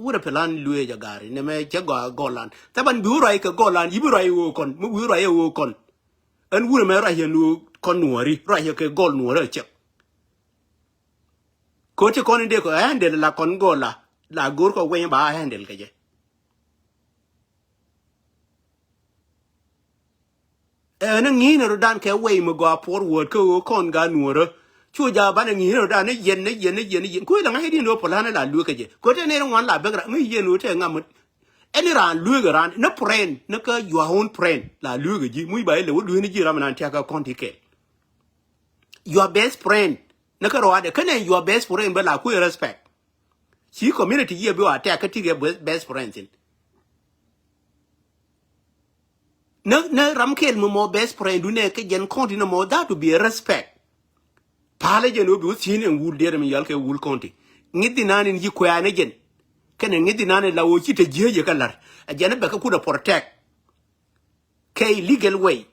wurɛ plan luee jɛ gari nɛ mɛ cɛ gɔlan. Thaban bi wä ruac kɛ gɔlan yi bi ruac ɣöö kɔn mi wi̱i̱ ruac ɣöö kɔn. Ɛn wurɛ mɛ ruac yɛ nuɔɔr kɔn nuɔɔri ruac yɛ kɛ gɔl nuɔɔri ɛ cɛk. Ko̱ ti kɔn in dee kɔ handle la kɔn gɔla la go̱o̱r kɔ weny ba handle kɛ jɛ. Ɛn ŋi̱i̱n rɔ dan kɛ wei mi gɔaa puɔr wuɔ̱t kä ɣöö kɔn ga nuɔ̱rä. Cu ja banɛ ŋi̱i̱n rɔ dan ni yɛn ni yɛn ni yɛn ni yɛn kui̱ la ŋa̱c din rɔ pɔlan la luekä jɛ ko̱ te ner ŋuan la bäk ra ŋi̱i̱ yɛn ɣöö te ŋam. Ɛn ni raan luekä raan ni pren ni kä your own pren la luekä ji̱ muc ba ilɛ wä luekä ni ji̱ ram nan tiakä kɔn ti kɛɛl. Your best friend Ni kä ruaadɛ kɛnɛ your best friend bɛ la kui̱ respect. Ci community yiëë bi wa tɛk kä tikɛ best friend thin. Ni ni ram kɛl mi mɔ best friend du nɛ kɛ jɛn kɔn ti ni mɔ that to be a respect. Palɛ jɛn wä bi wä thi̱n ɛn wul diɛt mi yɔl kɛ wul kɔn ti. Ŋi̱th di nan in yi kuɛɛni jɛn. Kɛnɛ ŋi̱th di nan in la wä ci te jiee jɛ kä la̱r. A jɛn bɛ kä kut a protect kɛ illegal way.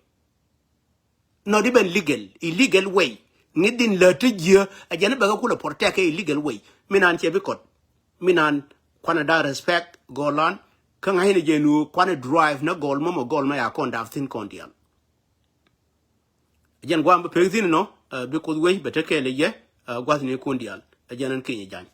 Not even legal, illegal way. Ŋi̱th din lä ti jiä a jɛn bɛ kä kulɛ protect kɛ illegal way. Mi nan cɛ bi kɔt. Mi nan kuanɛ da respect gɔlan. Kä ŋa̱cnɛ jɛ nu kuanɛ drive na gɔl mɔmɔ gɔl ma ya kɔn dap thin kɔn dial. A jɛn guam bi pek thin nɔ, bi kuth wei bɛ te kɛɛl yɛ, guath ni kun dial. A jɛn an kinyɛ jany.